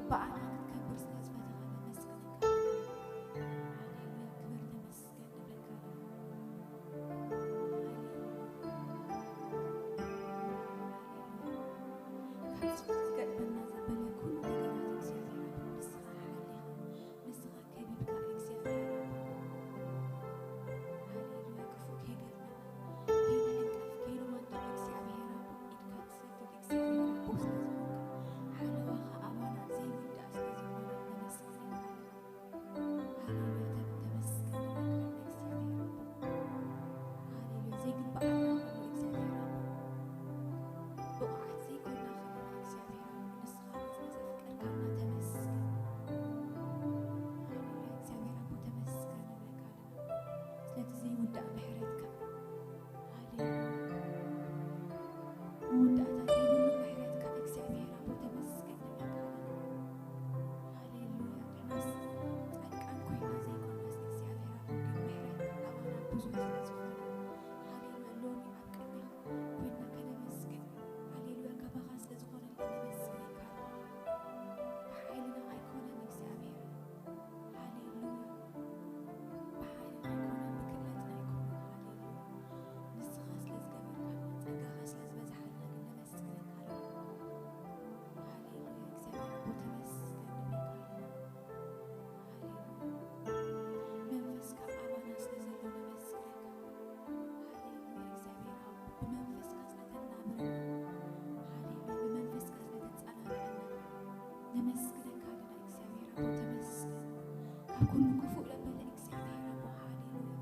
ብኣና ክትከብር ስለ ዝፈተኻ ነመስግነካ። ሃሌሉያ፣ ክብር ተመስገን ንብለካ ኣለና። ሃሌሉያ። ካብ ዝገጥመና ዘበለ ኩሉ ነገራት እግዚኣብሔር ንስኻ ሓሊኻ፣ ንስኻ ከቢብካ እግዚኣብሔር። ሃሌሉያ፣ ክፉእ ከይገጥመና፣ ከይንዕንቀፍ፣ ከይንወድቕ እግዚኣብሔር ኣቦ ኢድካ ትሰድድ እግዚኣብሔር ኣቦ ስለ ዝኾንካ፣ ሓለዋኻ ኣባና ዘይውዳእ ስለ ዝኾነ ነመስግነካ ኣለና። ሃሌሉያ፣ ተመስገን ንብለካ ኣለና እግዚኣብሔር ኣቦ። ሃሌሉያ፣ ዘይግብኣና ኩሉ እግዚኣብሔር ኣቦ። ብቑዓት ዘይኮንና ከለና እግዚኣብሔር ኣቦ፣ ንስኻ ግን ስለ ዘፍቀርካና ተመስገን። ሃሌሉያ፣ እግዚኣብሔር ኣቦ ተመስገን ንብለካ ኣለና። ስለቲ ዘይውዳእ ምሕረትካ። ሃሌሉያ። መወዳእታ ዘይብሉ ምሕረትካ እግዚኣብሔር ኣቦ ተመስገን ንብለካ ኣለና። ሃሌሉያ። ንሕናስ ጻድቃን ኮይና ዘይኮናስ እግዚኣብሔር ኣቦ ግን ምሕረትካ ኣባና ብዙሕ ስለ ዝኾነ። ሃሌሉያ። ሎሚ ኣብ ቅድሜኻ ኮይና ከነመስግን። ሃሌሉያ። ካባኻ ስለ ዝኾነልና ነመስግነካ ኣለና። ብሓይልና ኣይኮነን እግዚኣብሔር። ሃሌሉያ። ብሓይልና ኣይኮነን፣ ብክእለትና ኣይኮነን። ሃሌሉያ። ንስኻ ስለ ዝገበርካልና፣ ጸጋኻ ስለ ዝበዝሓልና ግን ነመስግነካ ኣለና። ሃሌሉያ። እግዚኣብሔር ኣቦ ተመስገን ንብለካ ኣለና። ሃሌሉያ። መንፈስካ ኣባና ስለ ዘሎ ነመስግነካ። ሃሌሉያ። እግዚኣብሔር ኣቦ ብመንፈስካ ስለ ተናብረና። ሃሌሉያ። ብመንፈስካ ስለ ተጸናንዐና ነመስግነካ ኣለና። እግዚኣብሔር ኣቦ ተመስገን። ካብ ኩሉ ክፉእ ለበለ እግዚኣብሔር ኣቦ ሃሌሉያ።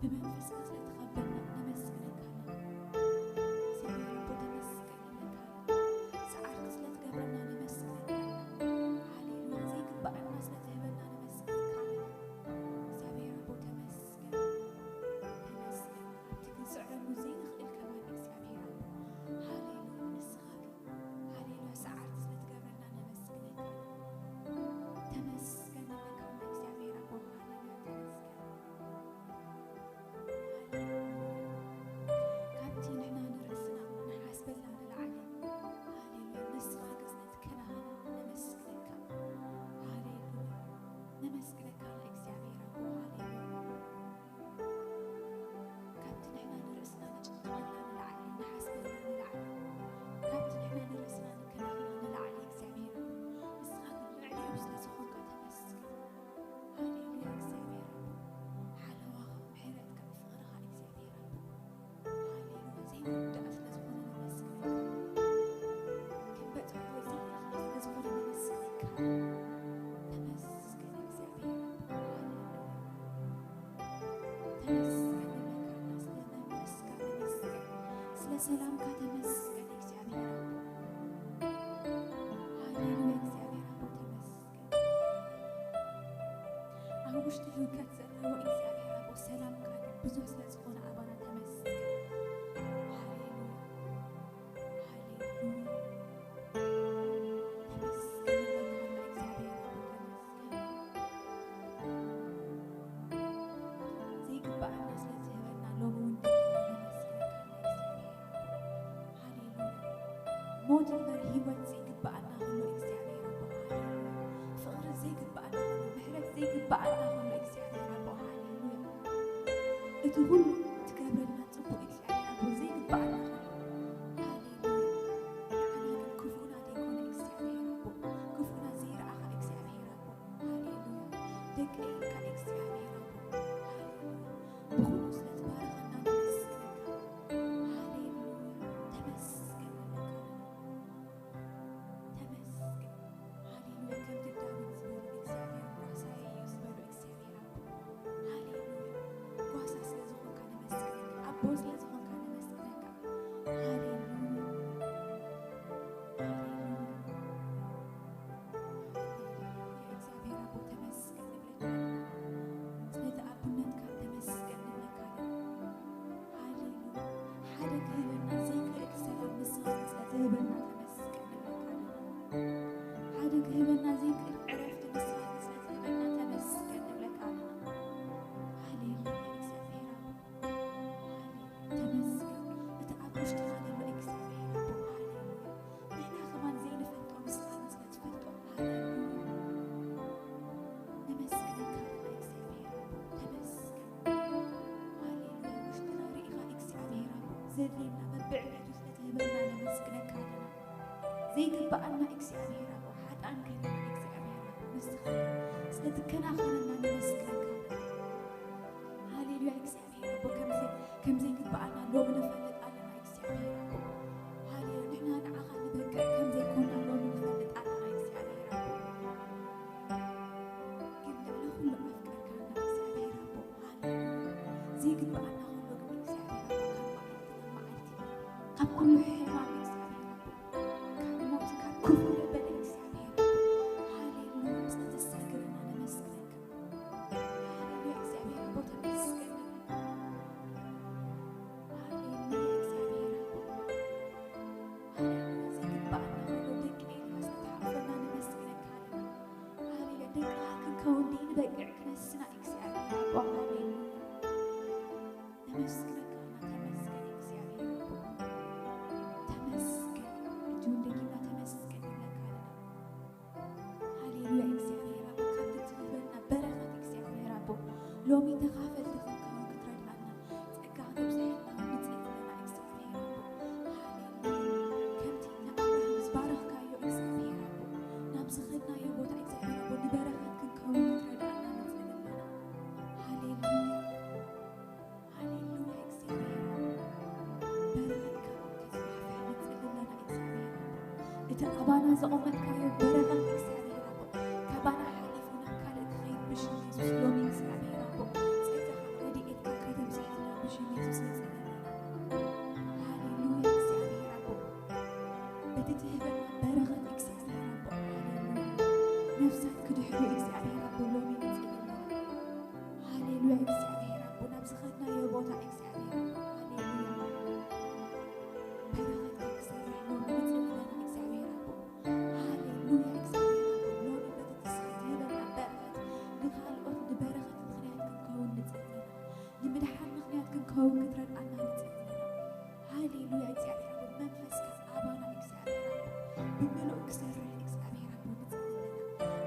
ብመንፈስካ ስለ ትኸበና ነመስግነካ ኣለና። እግዚኣብሔር ኣቦ ተመስገን ንብለካ ኣለና። ሰዓርቲ ስለ ትገብረና ነመስግነካ ኣለና። ሃሌሉያ። ዘይግብኣና ስለ ትህበና ነመስግነካ ኣለና። እግዚኣብሔር ኣቦ ተመስገን። ተመስገን። ኣብቲ ክንስዕረሉ ዘይንኽእል ከማን እግዚኣብሔር ኣቦ። ሃሌሉያ። ንስኻ ግን ሃሌሉያ፣ ሰዓርቲ ስለ ትገብረና ነመስግነካ። ተመስገን ንብለካ ኣለና እግዚኣብሔር ኣቦ። ሃሌሉያ፣ ተመስገን። ሃሌሉያ። ካብቲ ንሕና ንርእስና ንሓስበላ ንላዕሊ፣ ሃሌሉያ፣ ንስኻ ግን ስለ ትከናኸና ነመስግነካ። ሃሌሉያ፣ ነመስግነካ ኣለና እግዚኣብሔር ኣቦ። ሃሌሉያ። ካብቲ ንሕና ንርእስና ንጭነቐላ ንላዕሊ፣ ንሓስበላ ንላዕሊ፣ ካብቲ ንሕና ንርእስና ንከናኸና ንላዕሊ እግዚኣብሔር ኣቦ፣ ንስኻ ግን ልዕሊኡ ስለ ዝኾንካ ተመስገን። ሃሌሉያ እግዚኣብሔር ኣቦ፣ ሓለዋኻ፣ ምሕረትካ፣ ፍቕርኻ እግዚኣብሔር ኣቦ፣ ሃሌሉያ ዘይውዳእ ስለ ዝኾነ ነመስግነካ። ክንበጽሖ ዘይንኽእል ስለ ዝኾነ ነመስግነካ። ተመስገን እግዚኣብሔር ኣቦ፣ ሃሌሉያ። ተመስገን ንብለካ ኣለና፣ ስለ መንፈስካ ተመስገን፣ ስለ ሰላምካ ተመስገን እግዚኣብሔር ኣቦ። ሃሌሉያ እግዚኣብሔር ኣቦ ተመስገን። ኣብ ውሽጢ ህውከት ዘለዎ እግዚኣብሔር ኣቦ ሰላምካ ግን ብዙሕ ስለ ዝኾነ ኣባና ተመስገን። ሃሌሉያ። ሃሌሉያ። ተመስገን ንብለካ ኣለና እግዚኣብሔር ኣቦ፣ ተመስገን። ዘይግብኣና ስለ ትህበና ሎሚ እውን ደጊምና ነመስግነካ ኣለና እግዚኣብሔር ኣቦ። ሃሌሉያ። ሞት እምበር ህይወት ዘይግብኣና ከሎ እግዚኣብሔር ኣቦ፣ ሃሌሉያ። ፍቕሪ ዘይግብኣና ከሎ፣ ምሕረት ዘይግብኣና ከሎ እግዚኣብሔር ኣቦ፣ ሃሌሉያ። እቲ ኩሉ ትገብረልና ጽቡቕ እግዚኣብሔር ኣቦ ዘይግብኣና ከሎ፣ ሃሌሉያ። ንዓና ግን ክፉእና ዘይኮነ እግዚኣብሔር ኣቦ፣ ክፉእና ዘይረኣኻ እግዚኣብሔር ኣቦ፣ ሃሌሉያ። ደቀይ ኢልካ እግዚኣብሔር ኣቦ፣ ሃሌሉያ። ብኹሉ ስለ ትባረኸና ነመስግነካ። ሃሌሉያ። ተመስገን ንብለካ ኣለና። ተመስገን። ሃሌሉያ። ከምቲ ዳዊት ዝበሎ እግዚኣብሔር ጓሳየ እዩ ዝበሎ እግዚኣብሔር ኣቦ። ሃሌሉያ። ጓሳ ስለ ዝኾንካ ነመስግነካ። ኣቦ ዘድልየና በብዕለቱ ስለትህበና ነመስግነካ ኣለና። ዘይግብኣና እግዚኣብሔር ኣቦ፣ ሓጥኣን ከለና እግዚኣብሔር ኣቦ፣ ንስኻ ስለትከናኸነና ነመስግነካ ኣለና። ሃሌሉያ እግዚኣብሔር ኣቦ፣ ከምዘይ-፣ ከምዘይግብኣና ሎሚ ንፈልጥ ኣለና እግዚኣብሔር ኣቦ። ሃሌሉያ፣ ንሕና ንዓኻ ንበቅዕ ከምዘይኮና ሎሚ ንፈልጥ ኣለና እግዚኣብሔር ኣቦ። ግን ልዕሊ ኩሉ ኣፍቀርካና እግዚኣብሔር ኣቦ። ሃሌሉያ። ዘይግብኣና ከሎ ግን እግዚኣብሔር ኣቦ፣ ካብ መዓልቲ ናብ መዓልቲ፣ ካብ ኩሉ ሕማም እግዚኣብሔር ኣቦ፣ ካብ ሞት፣ ካብ ክፉ ደበለ እግዚኣብሔር ኣቦ። ሃሌሉያ። ስለትሳገረና ነመስግነካ። ሃሌሉያ። እግዚኣብሔር ኣቦ ተመስገን። ሃሌሉያ። እግዚኣብሔር ኣቦ፣ ሃሌሉያ። ዘይግብኣና ከሎ ደቂ ኢልካ ስለትሓቑፈና ነመስግነካ ኣለና። ሃሌሉያ። ደቅኻ ክንከውን ደይንበቅዕ ክነስና እግዚኣብሔር ኣቦ። ሃሌሉያ። ነመስግነካ ኣለና። ተመስገን እግዚኣብሔር ኣቦ። ተመስገን። ሕጂ እውን ደጊምና ተመስገን ንብለካ ኣለና። ሃሌሉያ እግዚኣብሔር ኣቦ፣ ካብቲ ትህበና በረኸት እግዚኣብሔር ኣቦ፣ ሎሚ ተኻፈልቲ ክንከውን ክትረድኣና፣ ጸጋ ክተብዝሐልና ንጽሊ ኣለና እግዚኣብሔር ኣቦ። ሃሌሉያ። ከምቲ ንኣብርሃም ዝባረኽካዮ እግዚኣብሔር ኣቦ፣ ናብ ዝኸድናዮ ቦታ እግዚኣብሔር ኣቦ፣ ንበረኸት ክንከውን ክትረድኣና ንጽሊ ኣለና። ሃሌሉያ። ሃሌሉያ እግዚኣብሔር ኣቦ፣ በረኸትካ ከስፋሕፍሕ ንጽሊ ኣለና እግዚኣብሔር ኣቦ። እቲ ኣባና ዘቐመጥካዮ በረኸት እግዚኣብሔር ኣቦ፣ ካባና ሓሊፉ ናብ ካልእ ክኸይድ ብሽም የሱስ ሎሚ እግዚኣብሔር ኣቦ፣ ጸጋኻ ረድኤትካ ከተብዝሐልና ብሽም የሱስ ንጽሊ ኣለና። ሃሌሉያ እግዚኣብሔር ኣቦ፣ በቲ ትህበና በረኸት እግዚኣብሔር ኣቦ፣ ሃሌሉያ፣ ነፍሳት ክድሕኑ እግዚኣብሔር ኣቦ ሎሚ ንጽሊ ኣለና። ሃሌሉያ እግዚኣብሔር ኣቦ፣ ናብ ዝኸድናዮ ቦታ እግዚኣብሔር ኣቦ፣ ሃሌሉያ፣ በረኸትካ ክሰርሕ ሎሚ ንጽሊ ኣለና እግዚኣብሔር ኣቦ። ሃሌሉያ እግዚኣብሔር ኣቦ፣ ሎሚ በቲ ንስኻ ትህበና በረኸት ንኻልኦት ንበረኸት ምኽንያት ክንከውን ንጽሊ ኣለና። ንምድሓን ምኽንያት ክንከውን ክትረድኣና ንጽሊ ኣለና። ሃሌሉያ እግዚኣብሔር ኣቦ፣ መንፈስካ ኣባና እግዚኣብሔር ኣቦ ብምሉእ ክሰርሕ እግዚኣብሔር ኣቦ ንጽሊ ኣለና።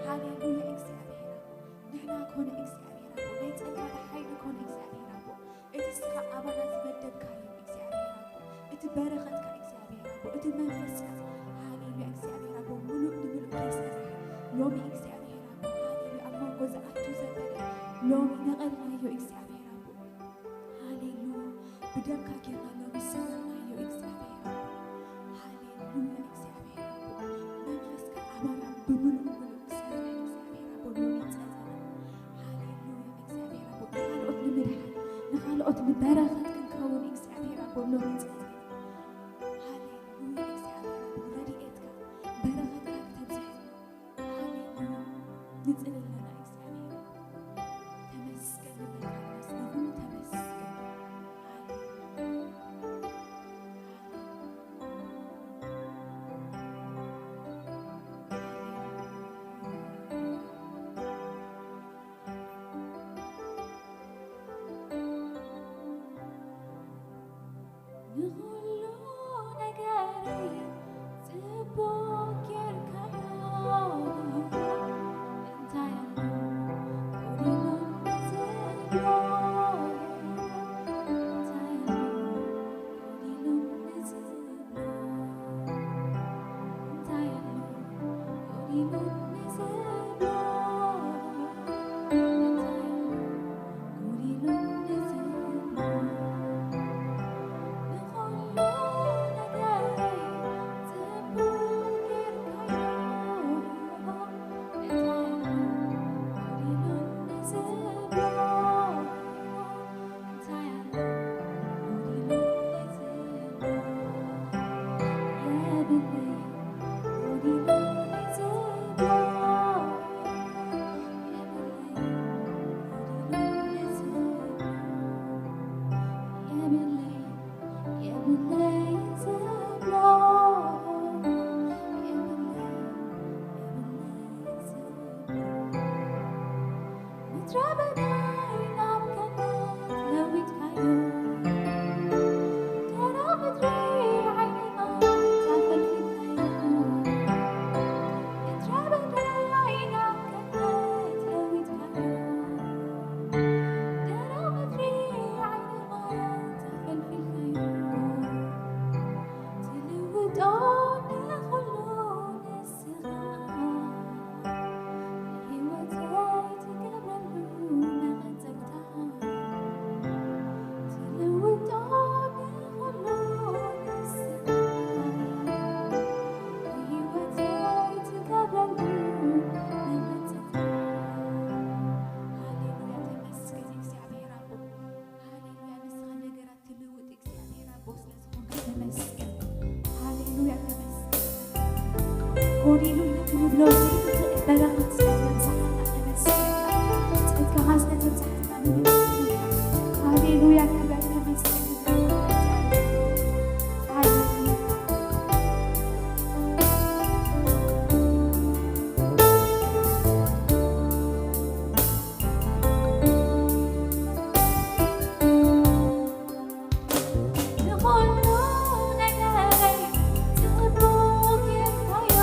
ሃሌሉያ እግዚኣብሔር ኣቦ፣ ንሕና ኮነ እግዚኣብሔር ኣቦ፣ ናይ ጸልማት ሓይሊ ኮነ እግዚኣብሔር ኣቦ፣ እቲ እስኻ ኣባና ዝመደብካዮ እግዚኣብሔር ኣቦ፣ እቲ በረኸትካ እግዚኣብሔር ኣቦ፣ እቲ መንፈስካ፣ ሃሌሉያ እግዚኣብሔር ኣቦ፣ ምሉእ ንምሉእ ከይሰርሕ ሎሚ እግዚኣብሔር ኣቦ፣ ሃሌሉያ፣ ኣብ መንጎ ዝኣቱ ዘበለ ሎሚ ነቐልናዮ እግዚኣብሔር ኣቦ። ሃሌሉያ። ብደምካ ጌርና ሎሚ ሰበርናዮ እግዚኣብሔር ኣቦ። ሃሌሉያ እግዚኣብሔር ኣቦ። መንፈስካ ኣባና ብምሉእ ምሉእ ክሰርሕ እግዚኣብሔር ኣቦ ሎሚ ጸለና። ሃሌሉያ እግዚኣብሔር ኣቦ። ንኻልኦት ንምድሓን፣ ንኻልኦት ንበረኸት ክንከውን እግዚኣብሔር ኣቦ ሎሚ ጸለና። ሃሌሉያ እግዚኣብሔር ኣቦ። ረድኤትካ በረኸትካ ክተብዝሐልና። ሃሌሉያ። ንጽሊ ኣለና እግዚኣብሔር። ተመስገን ንብለካ ኣለና፣ ስለ ኩሉ ተመስገን። ሃሌሉያ። ተመስገን። ሃሌሉያ፣ ተመስገን። ጎዲሉና ክንብሎ ዘይንኽእል በረኸት ስለዘብዛሕና ነመስግነካ። ጸጋኻ ስለዘብዛሕና ነመስግነካ። ሃሌሉያ፣ ክብረት ተመስገን። ሃሌሉያ። ንኹሉ ነገረይ ጽቡቕ ጌርካዮ።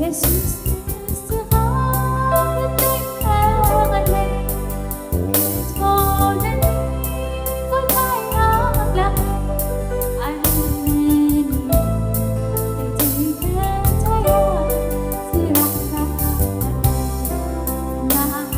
የሱስ ንስኻ ፍትወይ ተቐለይ፣ ክትኮነኒ ጎይታይ ኣምላኽ፣ ኣነ መን እየ? ዘይትፈትወያ ስራሕካ፣ ንዓኻ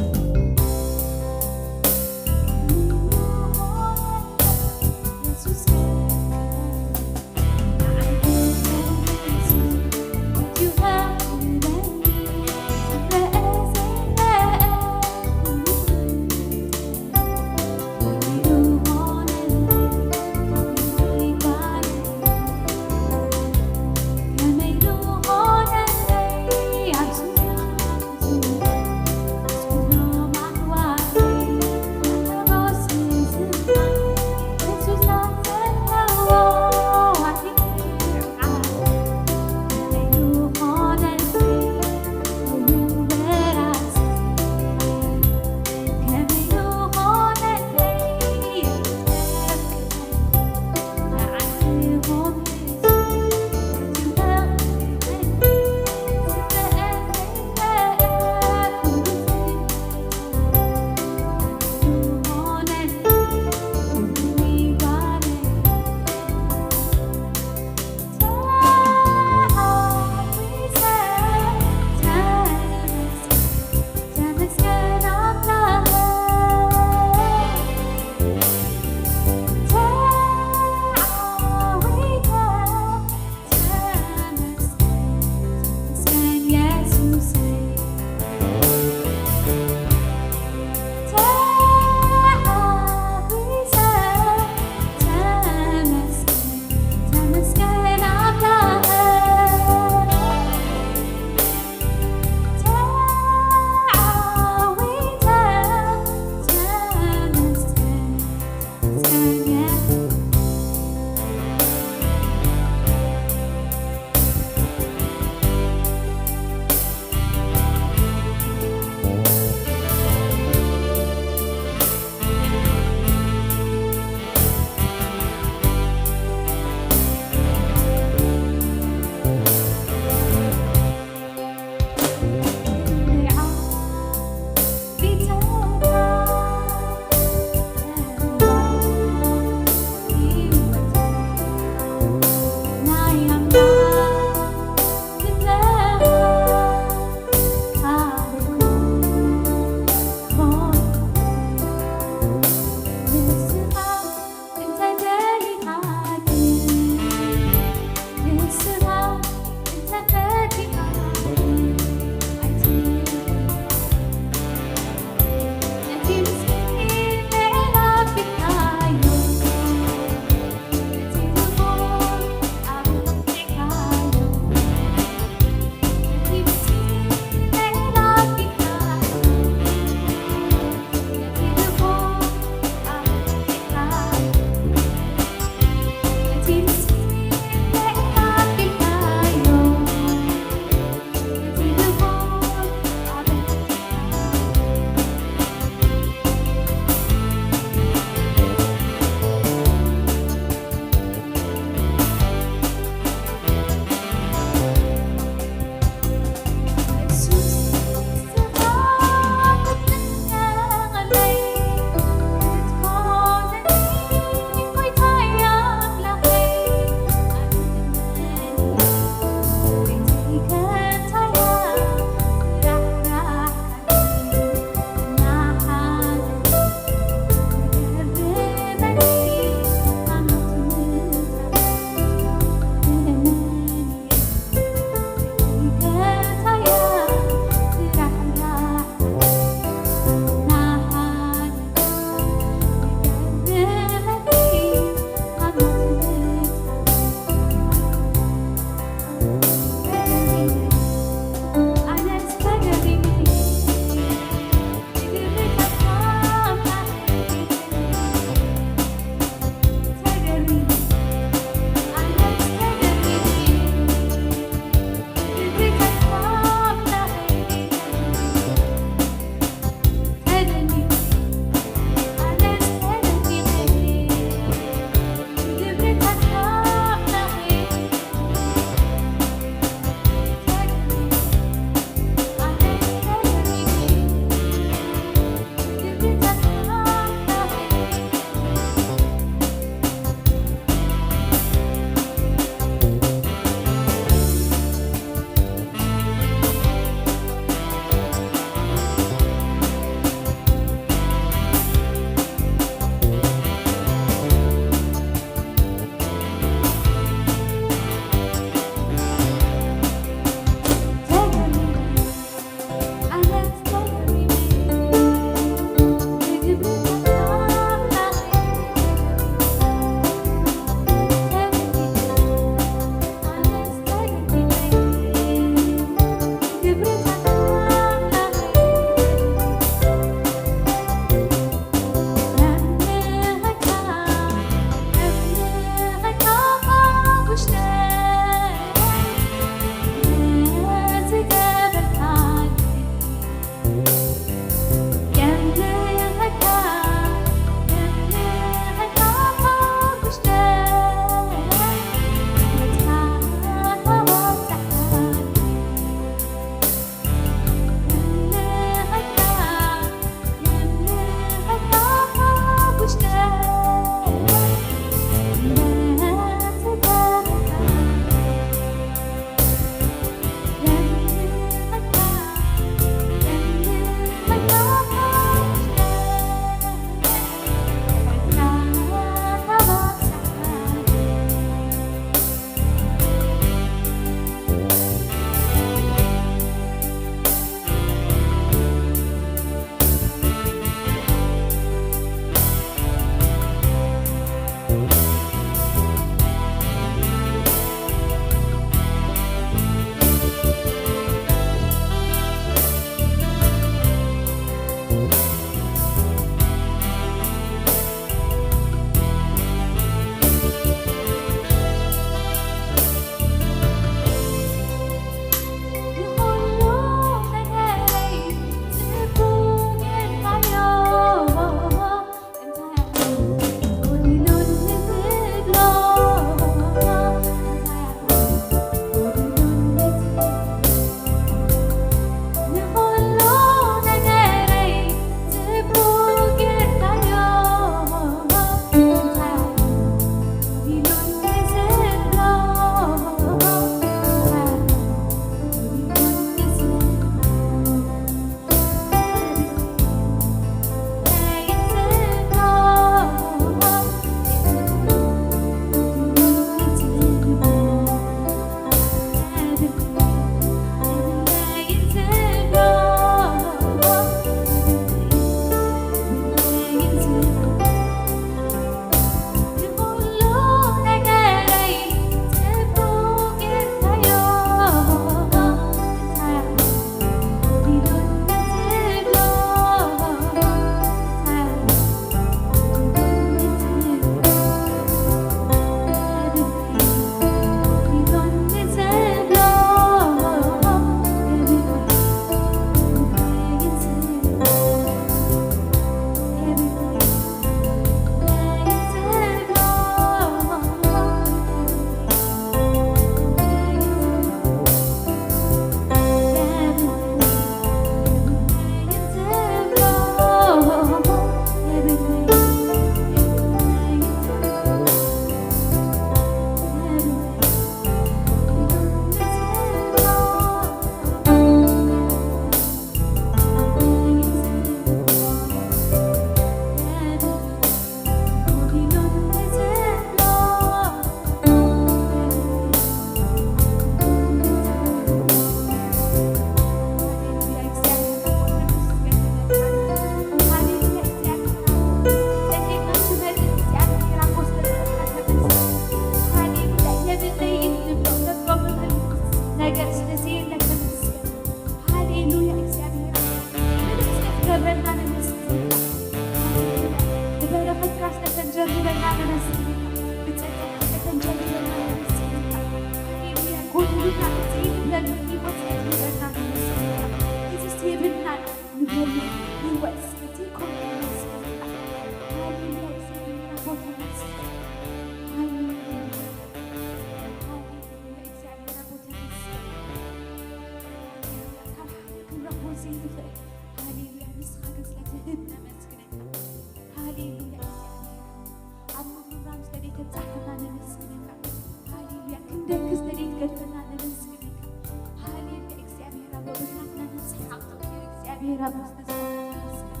እግዚኣብሔር ኣብ ዝተዘርጋሕካ ተመስገን።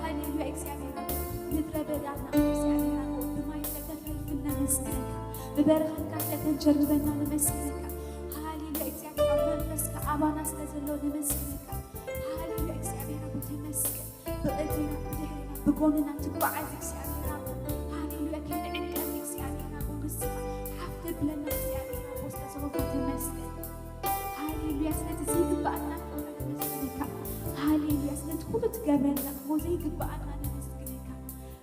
ሃሌሉያ። እግዚኣብሔር ኣብ ምድረ በዳና እግዚኣብሔር ኣብ ብማይ ስለተፈልፍልና ነመስግነካ። ብበረኸትካ ስለተንቸርብበና ነመስግነካ። ሃሌሉያ። እግዚኣብሔር ኣብ መንፈስካ ኣባና ስለዘሎ ነመስግነካ። ሃሌሉያ። እግዚኣብሔር ኣብ ተመስገን። ብቕድሜና ብድሕሬና ብጎንና ትጓዓዝ እግዚኣብሔር ኣብ ሃሌሉያ። ከይንዕንቀፍ እግዚኣብሔር ኣብ ንስኻ ሓፍ ተብለና እግዚኣብሔር ኣብ ዝተሰወፈ ተመስገን። ሃሌሉያ። ስለቲ ዘይግብኣና ነመስግነካ። ሃሌሉያ። ስለቲ ኩሉ ትገብረልና እሞ ዘይግብኣና ነመስግነካ።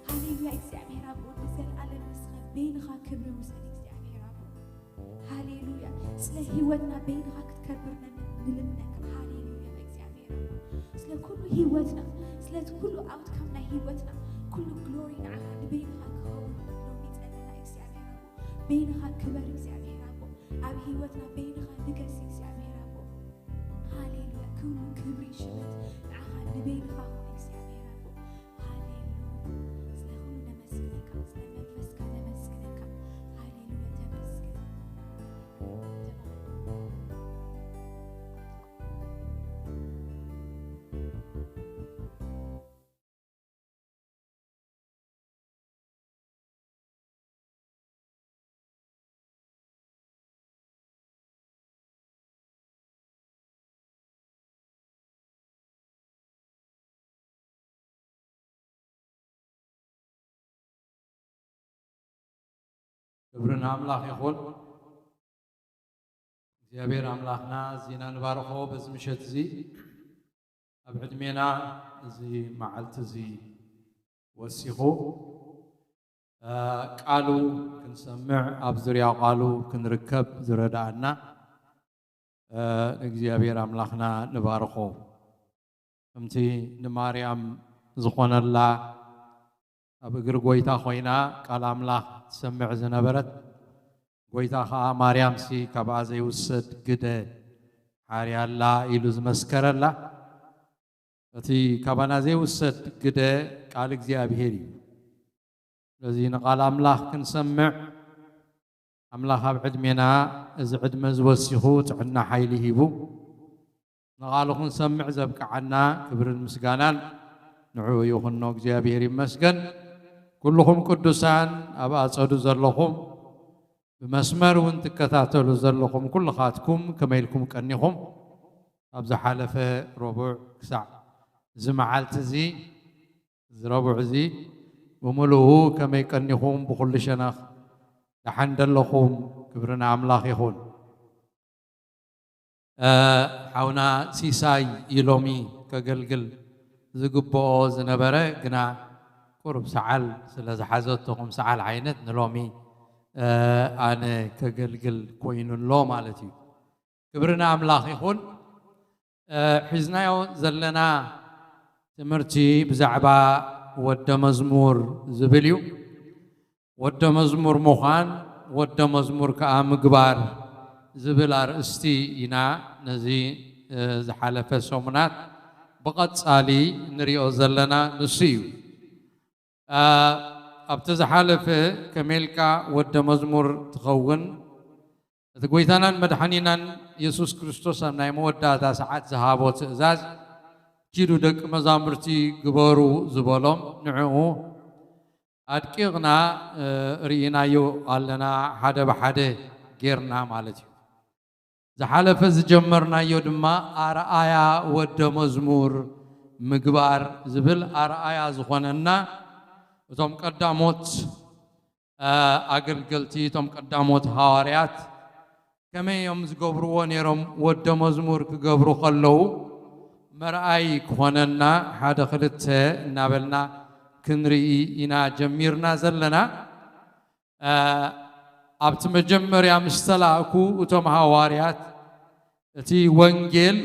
ሃሌሉያ። እግዚኣብሔር ኣብ ወዲ ዘልኣለም ንስኻ በይንኻ ክብሪ ውሰድ እግዚኣብሔር ኣብ። ሃሌሉያ። ስለ ህይወትና በይንኻ ክትከብር ንልምነካ። ሃሌሉያ። እግዚኣብሔር ኣብ ስለ ኩሉ ህይወትና፣ ስለቲ ኩሉ ኣውትካም ናይ ህይወትና፣ ኩሉ ግሎሪ ንዓኻ ንበይንኻ ክኸውን ሎሚ ጸለና እግዚኣብሔር ኣብ። በይንኻ ክበር እግዚኣብሔር ኣብ። ኣብ ህይወትና በይንኻ ንገስ እግዚኣብሔር ኣብ። ሃሌሉያ። ኩሉ ክብሪ ሽመት ንዓኻ ንበይንኻ ኹን እግዚኣብሔር ኣብ። ሃሌሉያ። ስለ ኩሉ ነመስግነካ፣ ስለ መንፈስካ ነመስግነካ። ሃሌሉያ። ተመስገን። ተባረክ። ክብሪ ንኣምላኽ ይኹን። እግዚኣብሔር ኣምላኽና እዚና ንባርኾ በዚ ምሸት እዚ ኣብ ዕድሜና እዚ መዓልቲ እዚ ወሲኹ ቃሉ ክንሰምዕ ኣብ ዙርያ ቃሉ ክንርከብ ዝረዳኣና ንእግዚኣብሔር ኣምላኽና ንባርኾ። ከምቲ ንማርያም ዝኾነላ ኣብ እግሪ ጎይታ ኮይና ቃል ኣምላኽ ትሰምዕ ዝነበረት፣ ጎይታ ኸኣ ማርያምሲ ካብኣ ዘይውሰድ ግደ ሓርያ ኣላ ኢሉ ዝመስከረላ፣ እቲ ካባና ዘይውሰድ ግደ ቃል እግዚኣብሔር እዩ። ስለዚ ንቓል ኣምላኽ ክንሰምዕ ኣምላኽ ኣብ ዕድሜና እዚ ዕድመ እዚ ወሲኹ ጥዕና ሓይሊ ሂቡ ንቓሉ ክንሰምዕ ዘብቅዓና ክብርን ምስጋናን ንዕኡ ይኹኖ። እግዚኣብሔር ይመስገን። ኩልኹም ቅዱሳን ኣብ ኣጸዱ ዘለኹም ብመስመር እውን ትከታተሉ ዘለኹም ኩልኻትኩም ከመይ ኢልኩም ቀኒኹም? ካብ ዝሓለፈ ረቡዕ ክሳዕ እዚ መዓልቲ እዚ እዚ ረቡዕ እዚ ብምሉኡ ከመይ ቀኒኹም? ብኹሉ ሸነኽ ደሓን ደለኹም? ክብሪ ንኣምላኽ ይኹን። ሓውና ሲሳይ እዩ ሎሚ ከገልግል ዝግብኦ ዝነበረ፣ ግና ቁሩብ ሰዓል ስለ ዝሓዘቶ ከም ሰዓል ዓይነት ንሎሚ ኣነ ከገልግል ኮይኑ ኣሎ ማለት እዩ። ክብሪ ንኣምላኽ ይኹን። ሒዝናዮ ዘለና ትምህርቲ ብዛዕባ ወደ መዝሙር ዝብል እዩ። ወደ መዝሙር ምዃን፣ ወደ መዝሙር ከኣ ምግባር ዝብል ኣርእስቲ ኢና ነዚ ዝሓለፈ ሰሙናት ብቐጻሊ ንሪኦ ዘለና ንሱ እዩ። ኣብቲ ዝሓለፈ ከመይ ኢልካ ወደ መዝሙር ትኸውን? እቲ ጎይታናን መድሓኒናን የሱስ ክርስቶስ ኣብ ናይ መወዳእታ ሰዓት ዝሃቦ ትእዛዝ፣ ኪዱ ደቂ መዛሙርቲ ግበሩ ዝበሎም ንዕኡ ኣድቂቕና ርኢናዮ ኣለና፣ ሓደ ብሓደ ጌርና ማለት እዩ። ዝሓለፈ ዝጀመርናዮ ድማ ኣርኣያ ወደ መዝሙር ምግባር ዝብል ኣርኣያ ዝኾነና እቶም ቀዳሞት ኣገልገልቲ፣ እቶም ቀዳሞት ሃዋርያት ከመይ እዮም ዝገብርዎ ነይሮም? ወደ መዝሙር ክገብሩ ከለዉ መርኣይ ክኾነና ሓደ ክልተ እናበልና ክንርኢ ኢና ጀሚርና ዘለና። ኣብቲ መጀመርያ ምስ ተላእኩ እቶም ሃዋርያት እቲ ወንጌል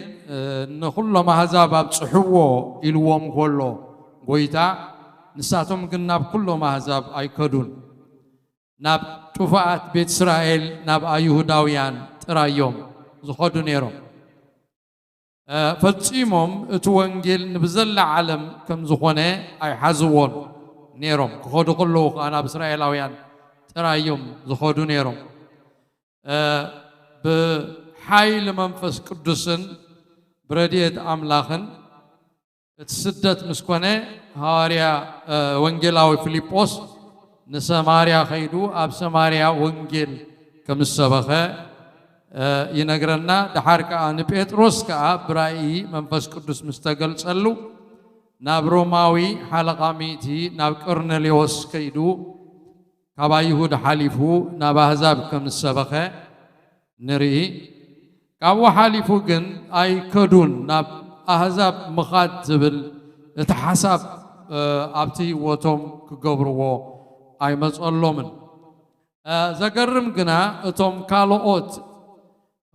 ንኹሎም ኣህዛብ ኣብጽሕዎ ኢልዎም ከሎ ጎይታ፣ ንሳቶም ግን ናብ ኩሎም ኣህዛብ ኣይከዱን። ናብ ጥፉኣት ቤት እስራኤል፣ ናብ ኣይሁዳውያን ጥራይ እዮም ዝኸዱ ነይሮም። ፈጺሞም እቲ ወንጌል ንብዘላ ዓለም ከም ዝኾነ ኣይሓዝዎን ነይሮም። ክኸዱ ከለዉ ከኣ ናብ እስራኤላውያን ጥራይ እዮም ዝኸዱ ነይሮም። ብሓይሊ መንፈስ ቅዱስን ብረድኤት ኣምላኽን እቲ ስደት ምስ ኮነ፣ ሃዋርያ፣ እ፣ ወንጌላዊ ፊልጶስ ንሰማርያ ከይዱ ኣብ ሰማርያ ወንጌል ከም ዝሰበኸ፣ እ፣ ይነግረና። ደሓር ከኣ ንጴጥሮስ ከኣ ብራእይ መንፈስ ቅዱስ ምስ ተገልጸሉ፣ ናብ ሮማዊ ሓለቓ ሚእቲ ናብ ቀርኔሌዎስ ከይዱ ካብ ኣይሁድ ሓሊፉ ናብ ኣህዛብ ከም ዝሰበኸ ንርኢ። ካብኡ ሓሊፉ ግን ኣይከዱን፣ ናብ ኣህዛብ ምኻድ ዝብል እቲ ሓሳብ፣ እ፣ ኣብቲ ህይወቶም ክገብርዎ ኣይመጸሎምን። እ፣ ዘገርም ግና እቶም ካልኦት፣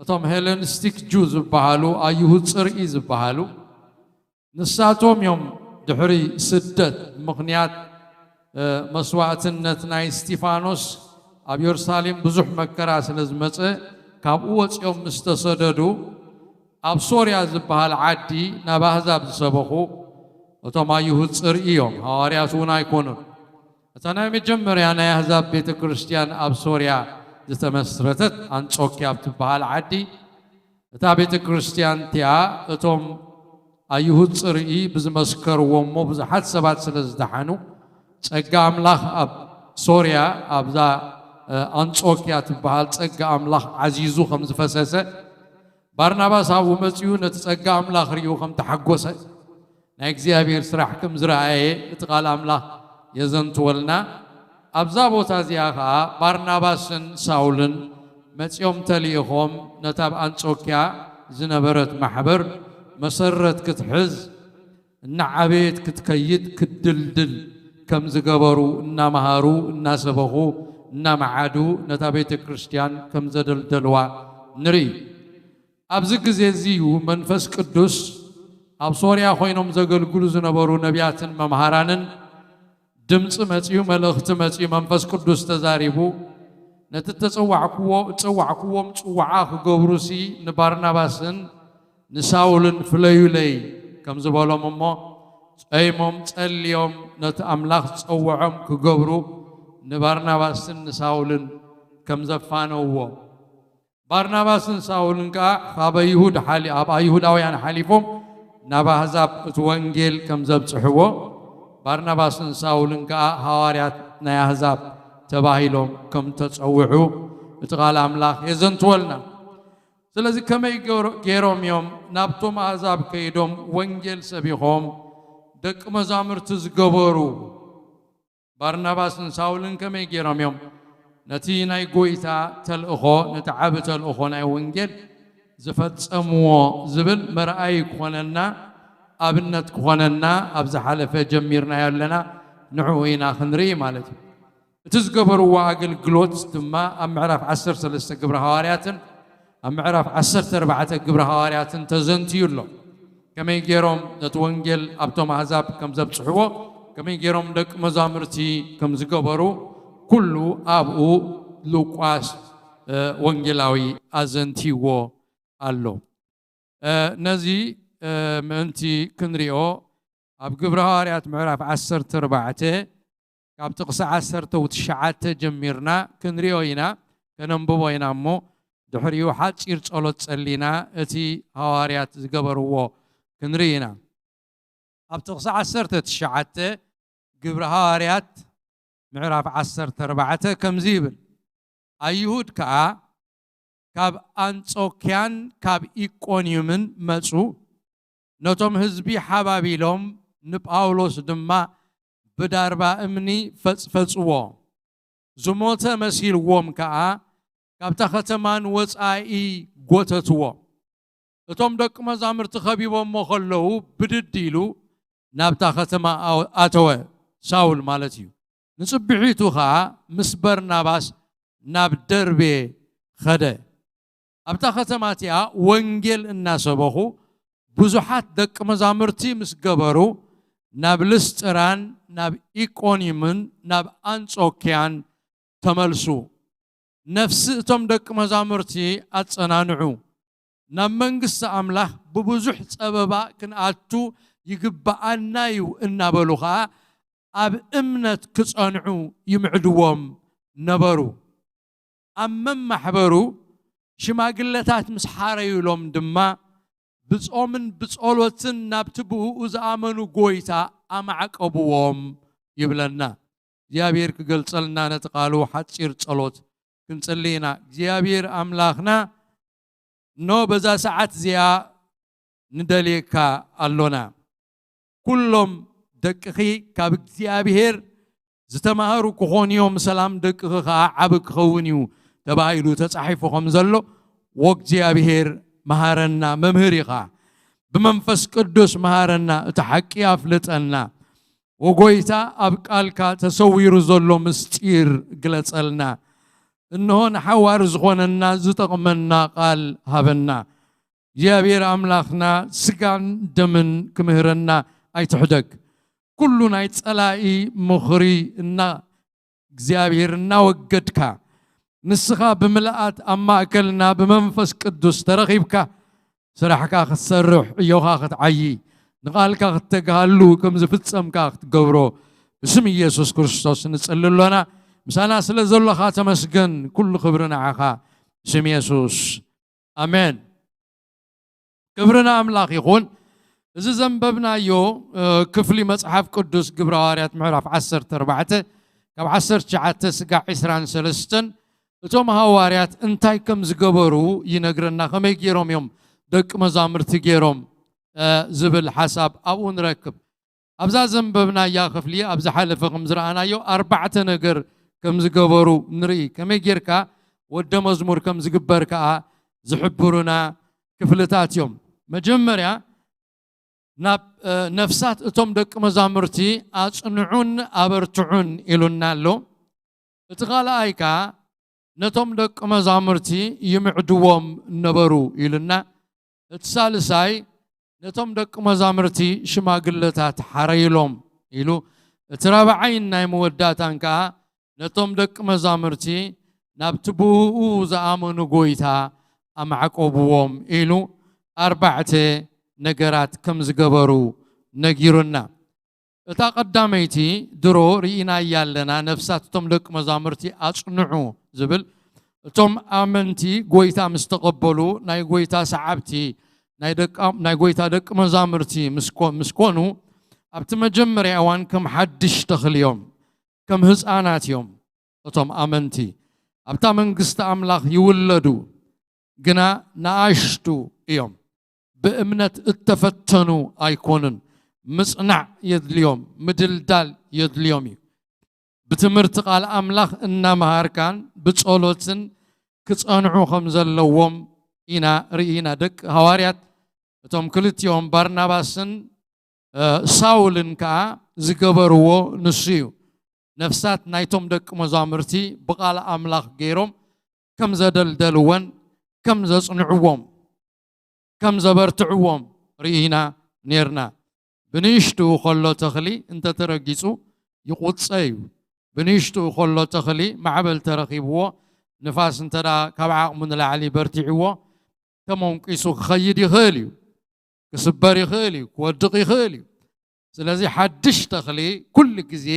እቶም ሄለኒስቲክ ጁ ዝበሃሉ፣ ኣይሁድ ጽርኢ ዝበሃሉ፣ ንሳቶም እዮም ድሕሪ ስደት ብምኽንያት፣ እ፣ መስዋእትነት ናይ እስጢፋኖስ ኣብ የሩሳሌም ብዙሕ መከራ ስለ ዝመጸ፣ ካብኡ ወጺኦም ምስ ተሰደዱ፣ ኣብ ሶርያ ዝበሃል ዓዲ ናብ ኣህዛብ ዝሰበኹ እቶም ኣይሁድ ጽርኢ እዮም፣ ሃዋርያት እውን ኣይኮኑን። እታ ናይ መጀመርያ ናይ ኣህዛብ ቤተ ክርስቲያን ኣብ ሶርያ ዝተመስረተት ኣንጾክያ ኣብ ትበሃል ዓዲ፣ እታ ቤተ ክርስቲያን እቲኣ እቶም ኣይሁድ ጽርኢ ብዝመስከርዎ እሞ ብዙሓት ሰባት ስለ ዝደሓኑ፣ ጸጋ ኣምላኽ ኣብ ሶርያ፣ ኣብዛ፣ እ፣ ኣንጾክያ ትበሃል ጸጋ ኣምላኽ ዓዚዙ ከም ዝፈሰሰ፣ ባርናባስ ኣብኡ መጺኡ ነቲ ጸጋ ኣምላኽ ርእዩ ከም ተሓጎሰ፣ ናይ እግዚኣብሔር ስራሕ ከም ዝረኣየ እቲ ቃል ኣምላኽ የዘንትወልና። ኣብዛ ቦታ እዚኣ ኸኣ ባርናባስን ሳውልን መጺኦም ተልኢኾም ነታ ኣብ ኣንጾክያ ዝነበረት ማሕበር መሰረት ክትሕዝ፣ እናዓበየት ክትከይድ ክትድልድል ከም ዝገበሩ እናመሃሩ፣ እናሰበኹ፣ እናመዓዱ ነታ ቤተ ክርስቲያን ከም ዘደልደልዋ ንርኢ። ኣብዚ ግዜ እዚ እዩ መንፈስ ቅዱስ ኣብ ሶርያ ኮይኖም ዘገልግሉ ዝነበሩ ነቢያትን መምሃራንን ድምፂ መፂኡ፣ መልእኽቲ መፂኡ፣ መንፈስ ቅዱስ ተዛሪቡ፣ ነቲ እተፀዋዕክዎ፣ እፀዋዕክዎም ፅዋዓ ክገብሩሲ ንባርናባስን ንሳውልን ፍለዩለይ ከም ዝበሎም እሞ፣ ጸይሞም ጸልዮም ነቲ ኣምላኽ ዝጸውዖም ክገብሩ ንባርናባስን ንሳውልን ከም ዘፋነውዎ፣ ባርናባስን ሳውልን ከኣ ካብ ኣይሁድ ሓሊ-፣ ኣብ ኣይሁዳውያን ሓሊፎም ናብ ኣህዛብ እቲ ወንጌል ከም ዘብጽሕዎ፣ ባርናባስን ሳውልን ከኣ ሃዋርያት ናይ ኣህዛብ ተባሂሎም ከም ተጸውዑ እቲ ቃል ኣምላኽ የዘንትወልና። ስለዚ ከመይ ገይሮ-፣ ገይሮም እዮም ናብቶም ኣህዛብ ከይዶም ወንጌል ሰቢኾም ደቂ መዛሙርቲ ዝገበሩ? ባርናባስን ሳውልን ከመይ ገይሮም እዮም ነቲ ናይ ጎይታ ተልእኾ፣ ነቲ ዓቢ ተልእኾ ናይ ወንጌል ዝፈጸምዎ ዝብል መርኣዪ ክኾነና፣ ኣብነት ክኾነና፣ ኣብ ዝሓለፈ ጀሚርናዮ ኣለና፣ ንዕኡ ኢና ክንርኢ ማለት እዩ። እቲ ዝገበርዎ ኣገልግሎት ድማ ኣብ ምዕራፍ ዓሰርተ ሰለስተ ግብረ ሃዋርያትን ኣብ ምዕራፍ ዓሰርተ ኣርባዕተ ግብረ ሃዋርያትን ተዘንትዩ ኣሎ። ከመይ ገይሮም ነቲ ወንጌል ኣብቶም ኣህዛብ ከም ዘብጽሕዎ፣ ከመይ ገይሮም ደቂ መዛሙርቲ ከም ዝገበሩ፣ ኩሉ ኣብኡ ሉቃስ፣ እ፣ ወንጌላዊ ኣዘንትይዎ ኣሎ። እ፣ ነዚ፣ እ፣ ምእንቲ ክንሪኦ፣ ኣብ ግብረ ሃዋርያት ምዕራፍ ዓሰርተ ኣርባዕተ ካብ ጥቕሲ ዓሰርተ ትሽዓተ ጀሚርና ክንሪኦ ኢና፣ ከነንብቦ ኢና እሞ፣ ድሕሪኡ ሓጺር ጸሎት ጸሊና፣ እቲ ሃዋርያት ዝገበርዎ ክንርኢ ኢና። ኣብ ጥቕሲ ዓሰርተ ትሽዓተ ግብረ ሃዋርያት ምዕራፍ ዓሰርተ ኣርባዕተ ከምዚ ይብል፣ ኣይሁድ ከኣ ካብ ኣንጾክያን ካብ ኢቆንዩምን መጹ፣ ነቶም ህዝቢ ሓባቢሎም፣ ንጳውሎስ ድማ ብዳርባ እምኒ ፈጽፈጽዎ። ዝሞተ መሲልዎም ከኣ፣ ካብታ ኸተማ ንወጻኢ ጐተትዎ። እቶም ደቂ መዛሙርቲ ኸቢቦሞ ኸለዉ፣ ብድድ ኢሉ ናብታ ኸተማ ኣው-፣ ኣተወ፣ ሳውል ማለት እዩ። ንጽብሒቱ ኸኣ ምስ በርናባስ ናብ ደርቤ ኸደ። ኣብታ ኸተማ እቲኣ ወንጌል እናሰበኹ ብዙሓት ደቂ መዛሙርቲ ምስ ገበሩ፣ ናብ ልስጥራን ናብ ኢቆንዩምን ናብ ኣንጾክያን ተመልሱ። ነፍሲ እቶም ደቂ መዛሙርቲ ኣጸናንዑ። ናብ መንግስቲ ኣምላኽ ብብዙሕ ጸበባ ክንኣቱ ይግብኣና እዩ እናበሉ ኸኣ ኣብ እምነት ክጸንዑ ይምዕድዎም ነበሩ። ኣብ መማሕበሩ ሽማግለታት ምስ ሓረዩሎም ድማ ብጾምን ብጸሎትን ናብቲ ብእኡ ዝኣመኑ ጎይታ ኣማዕቀብዎም ይብለና። እግዚኣብሔር ክገልጸልና ነቲ ቃሉ ሓጺር ጸሎት ክንጽሊ ኢና። እግዚኣብሔር ኣምላኽና፣ እኖ በዛ ሰዓት እዚኣ ንደልየካ ኣሎና። ኩሎም ደቅኺ ካብ እግዚኣብሔር ዝተማሃሩ ክኾኑ እዮም፣ ሰላም ደቅኺ ኸዓ ዓቢ ክኸውን እዩ ተባሂሉ ተጻሒፉ ከም ዘሎ፣ ወእግዚኣብሔር መሃረና፣ መምህር ኢኻ። ብመንፈስ ቅዱስ መሃረና፣ እቲ ሓቂ ኣፍልጠና። ወጎይታ ኣብ ቃልካ ተሰዊሩ ዘሎ ምስጢር ግለጸልና። እንሆ ንሓዋር ዝኾነና ዝጠቕመና ቃል ሃበና። እግዚኣብሔር ኣምላኽና ስጋን ደምን ክምህረና ኣይትሕደግ። ኩሉ ናይ ጸላኢ ምኽሪ እና እግዚኣብሔር እናወገድካ፣ ንስኻ ብምልኣት ኣብ ማእከልና ብመንፈስ ቅዱስ ተረኺብካ፣ ስራሕካ ክትሰርሕ፣ ዕዮኻ ክትዓዪ፣ ንቓልካ ክትተግሃሉ፣ ከም ዝፍጸምካ ክትገብሮ፣ ብስም ኢየሱስ ክርስቶስ ንጽሊ ኣሎና። ምሳና ስለ ዘሎኻ ተመስገን። ኩሉ ክብሪ ንዓኻ። ብስም የሱስ። ኣሜን። ክብሪ ንኣምላኽ ይኹን። እዚ ዘንበብናዮ፣ እ፣ ክፍሊ መጽሓፍ ቅዱስ ግብረ ሃዋርያት ምዕራፍ ዓሰርተ ኣርባዕተ ካብ ዓሰርተ ትሽዓተ ስጋዕ ዕስራን ሰለስተን እቶም ሃዋርያት እንታይ ከም ዝገበሩ ይነግረና። ከመይ ገይሮም እዮም ደቂ መዛሙርቲ ገይሮም፣ እ፣ ዝብል ሓሳብ ኣብኡ ንረክብ። ኣብዛ ዘንበብናያ ክፍሊ ኣብ ዝሓለፈ ከም ዝረኣናዮ ኣርባዕተ ነገር ከም ዝገበሩ ንርኢ። ከመይ ጌርካ ወደ መዝሙር ከም ዝግበር ከኣ ዝሕብሩና ክፍልታት እዮም። መጀመርያ ናብ፣ እ፣ ነፍሳት እቶም ደቂ መዛሙርቲ ኣጽንዑን ኣበርትዑን ኢሉና ኣሎ። እቲ ካልኣይ ከኣ ነቶም ደቂ መዛሙርቲ ይምዕድዎም ነበሩ ኢሉና። እቲ ሳልሳይ ነቶም ደቂ መዛሙርቲ ሽማግለታት ሓረይሎም ኢሉ። እቲ ራብዓይን ናይ መወዳእታን ከኣ ነቶም ደቂ መዛሙርቲ ናብቲ ብእኡ ዝኣመኑ ጎይታ ኣማዕቆብዎም ኢሉ ኣርባዕተ ነገራት ከም ዝገበሩ ነጊሩና። እታ ቀዳመይቲ ድሮ ርኢናያ ኣለና፣ ነፍሳት እቶም ደቂ መዛሙርቲ ኣጽንዑ ዝብል። እቶም ኣመንቲ ጎይታ ምስ ተቐበሉ፣ ናይ ጎይታ ሰዓብቲ፣ ናይ ደቃ-፣ ናይ ጎይታ ደቂ መዛሙርቲ ምስ ኮ-፣ ምስ ኮኑ፣ ኣብቲ መጀመርያ እዋን ከም ሓድሽ ተኽሊ እዮም፣ ከም ህፃናት እዮም። እቶም ኣመንቲ ኣብታ መንግስቲ ኣምላኽ ይውለዱ፣ ግና ንኣሽቱ እዮም። ብእምነት እተፈተኑ ኣይኮኑን። ምጽናዕ የድልዮም፣ ምድልዳል የድልዮም እዩ። ብትምህርቲ ቃል ኣምላኽ እናመሃርካን ብጸሎትን ክጸንዑ ከም ዘለዎም ኢና ርኢና። ደቂ ሃዋርያት እቶም ክልቲኦም ባርናባስን፣ እ፣ ሳውልን ከኣ ዝገበርዎ ንሱ እዩ። ነፍሳት ናይቶም ደቂ መዛሙርቲ ብቃል ኣምላኽ ገይሮም ከም ዘደልደልወን ከም ዘጽንዕዎም፣ ከም ዘበርትዕዎም ርኢና ኔርና። ብንእሽትኡ ከሎ ተኽሊ እንተተረጊጹ ይቑጸ እዩ። ብንእሽትኡ ከሎ ተኽሊ ማዕበል ተረኺብዎ፣ ንፋስ እንተ ደኣ ካብ ዓቕሙ ንላዕሊ በርቲዕዎ፣ ተመንቂሱ ክኸይድ ይኽእል እዩ፣ ክስበር ይኽእል እዩ፣ ክወድቕ ይኽእል እዩ። ስለዚ ሓድሽ ተኽሊ ኩሉ ግዜ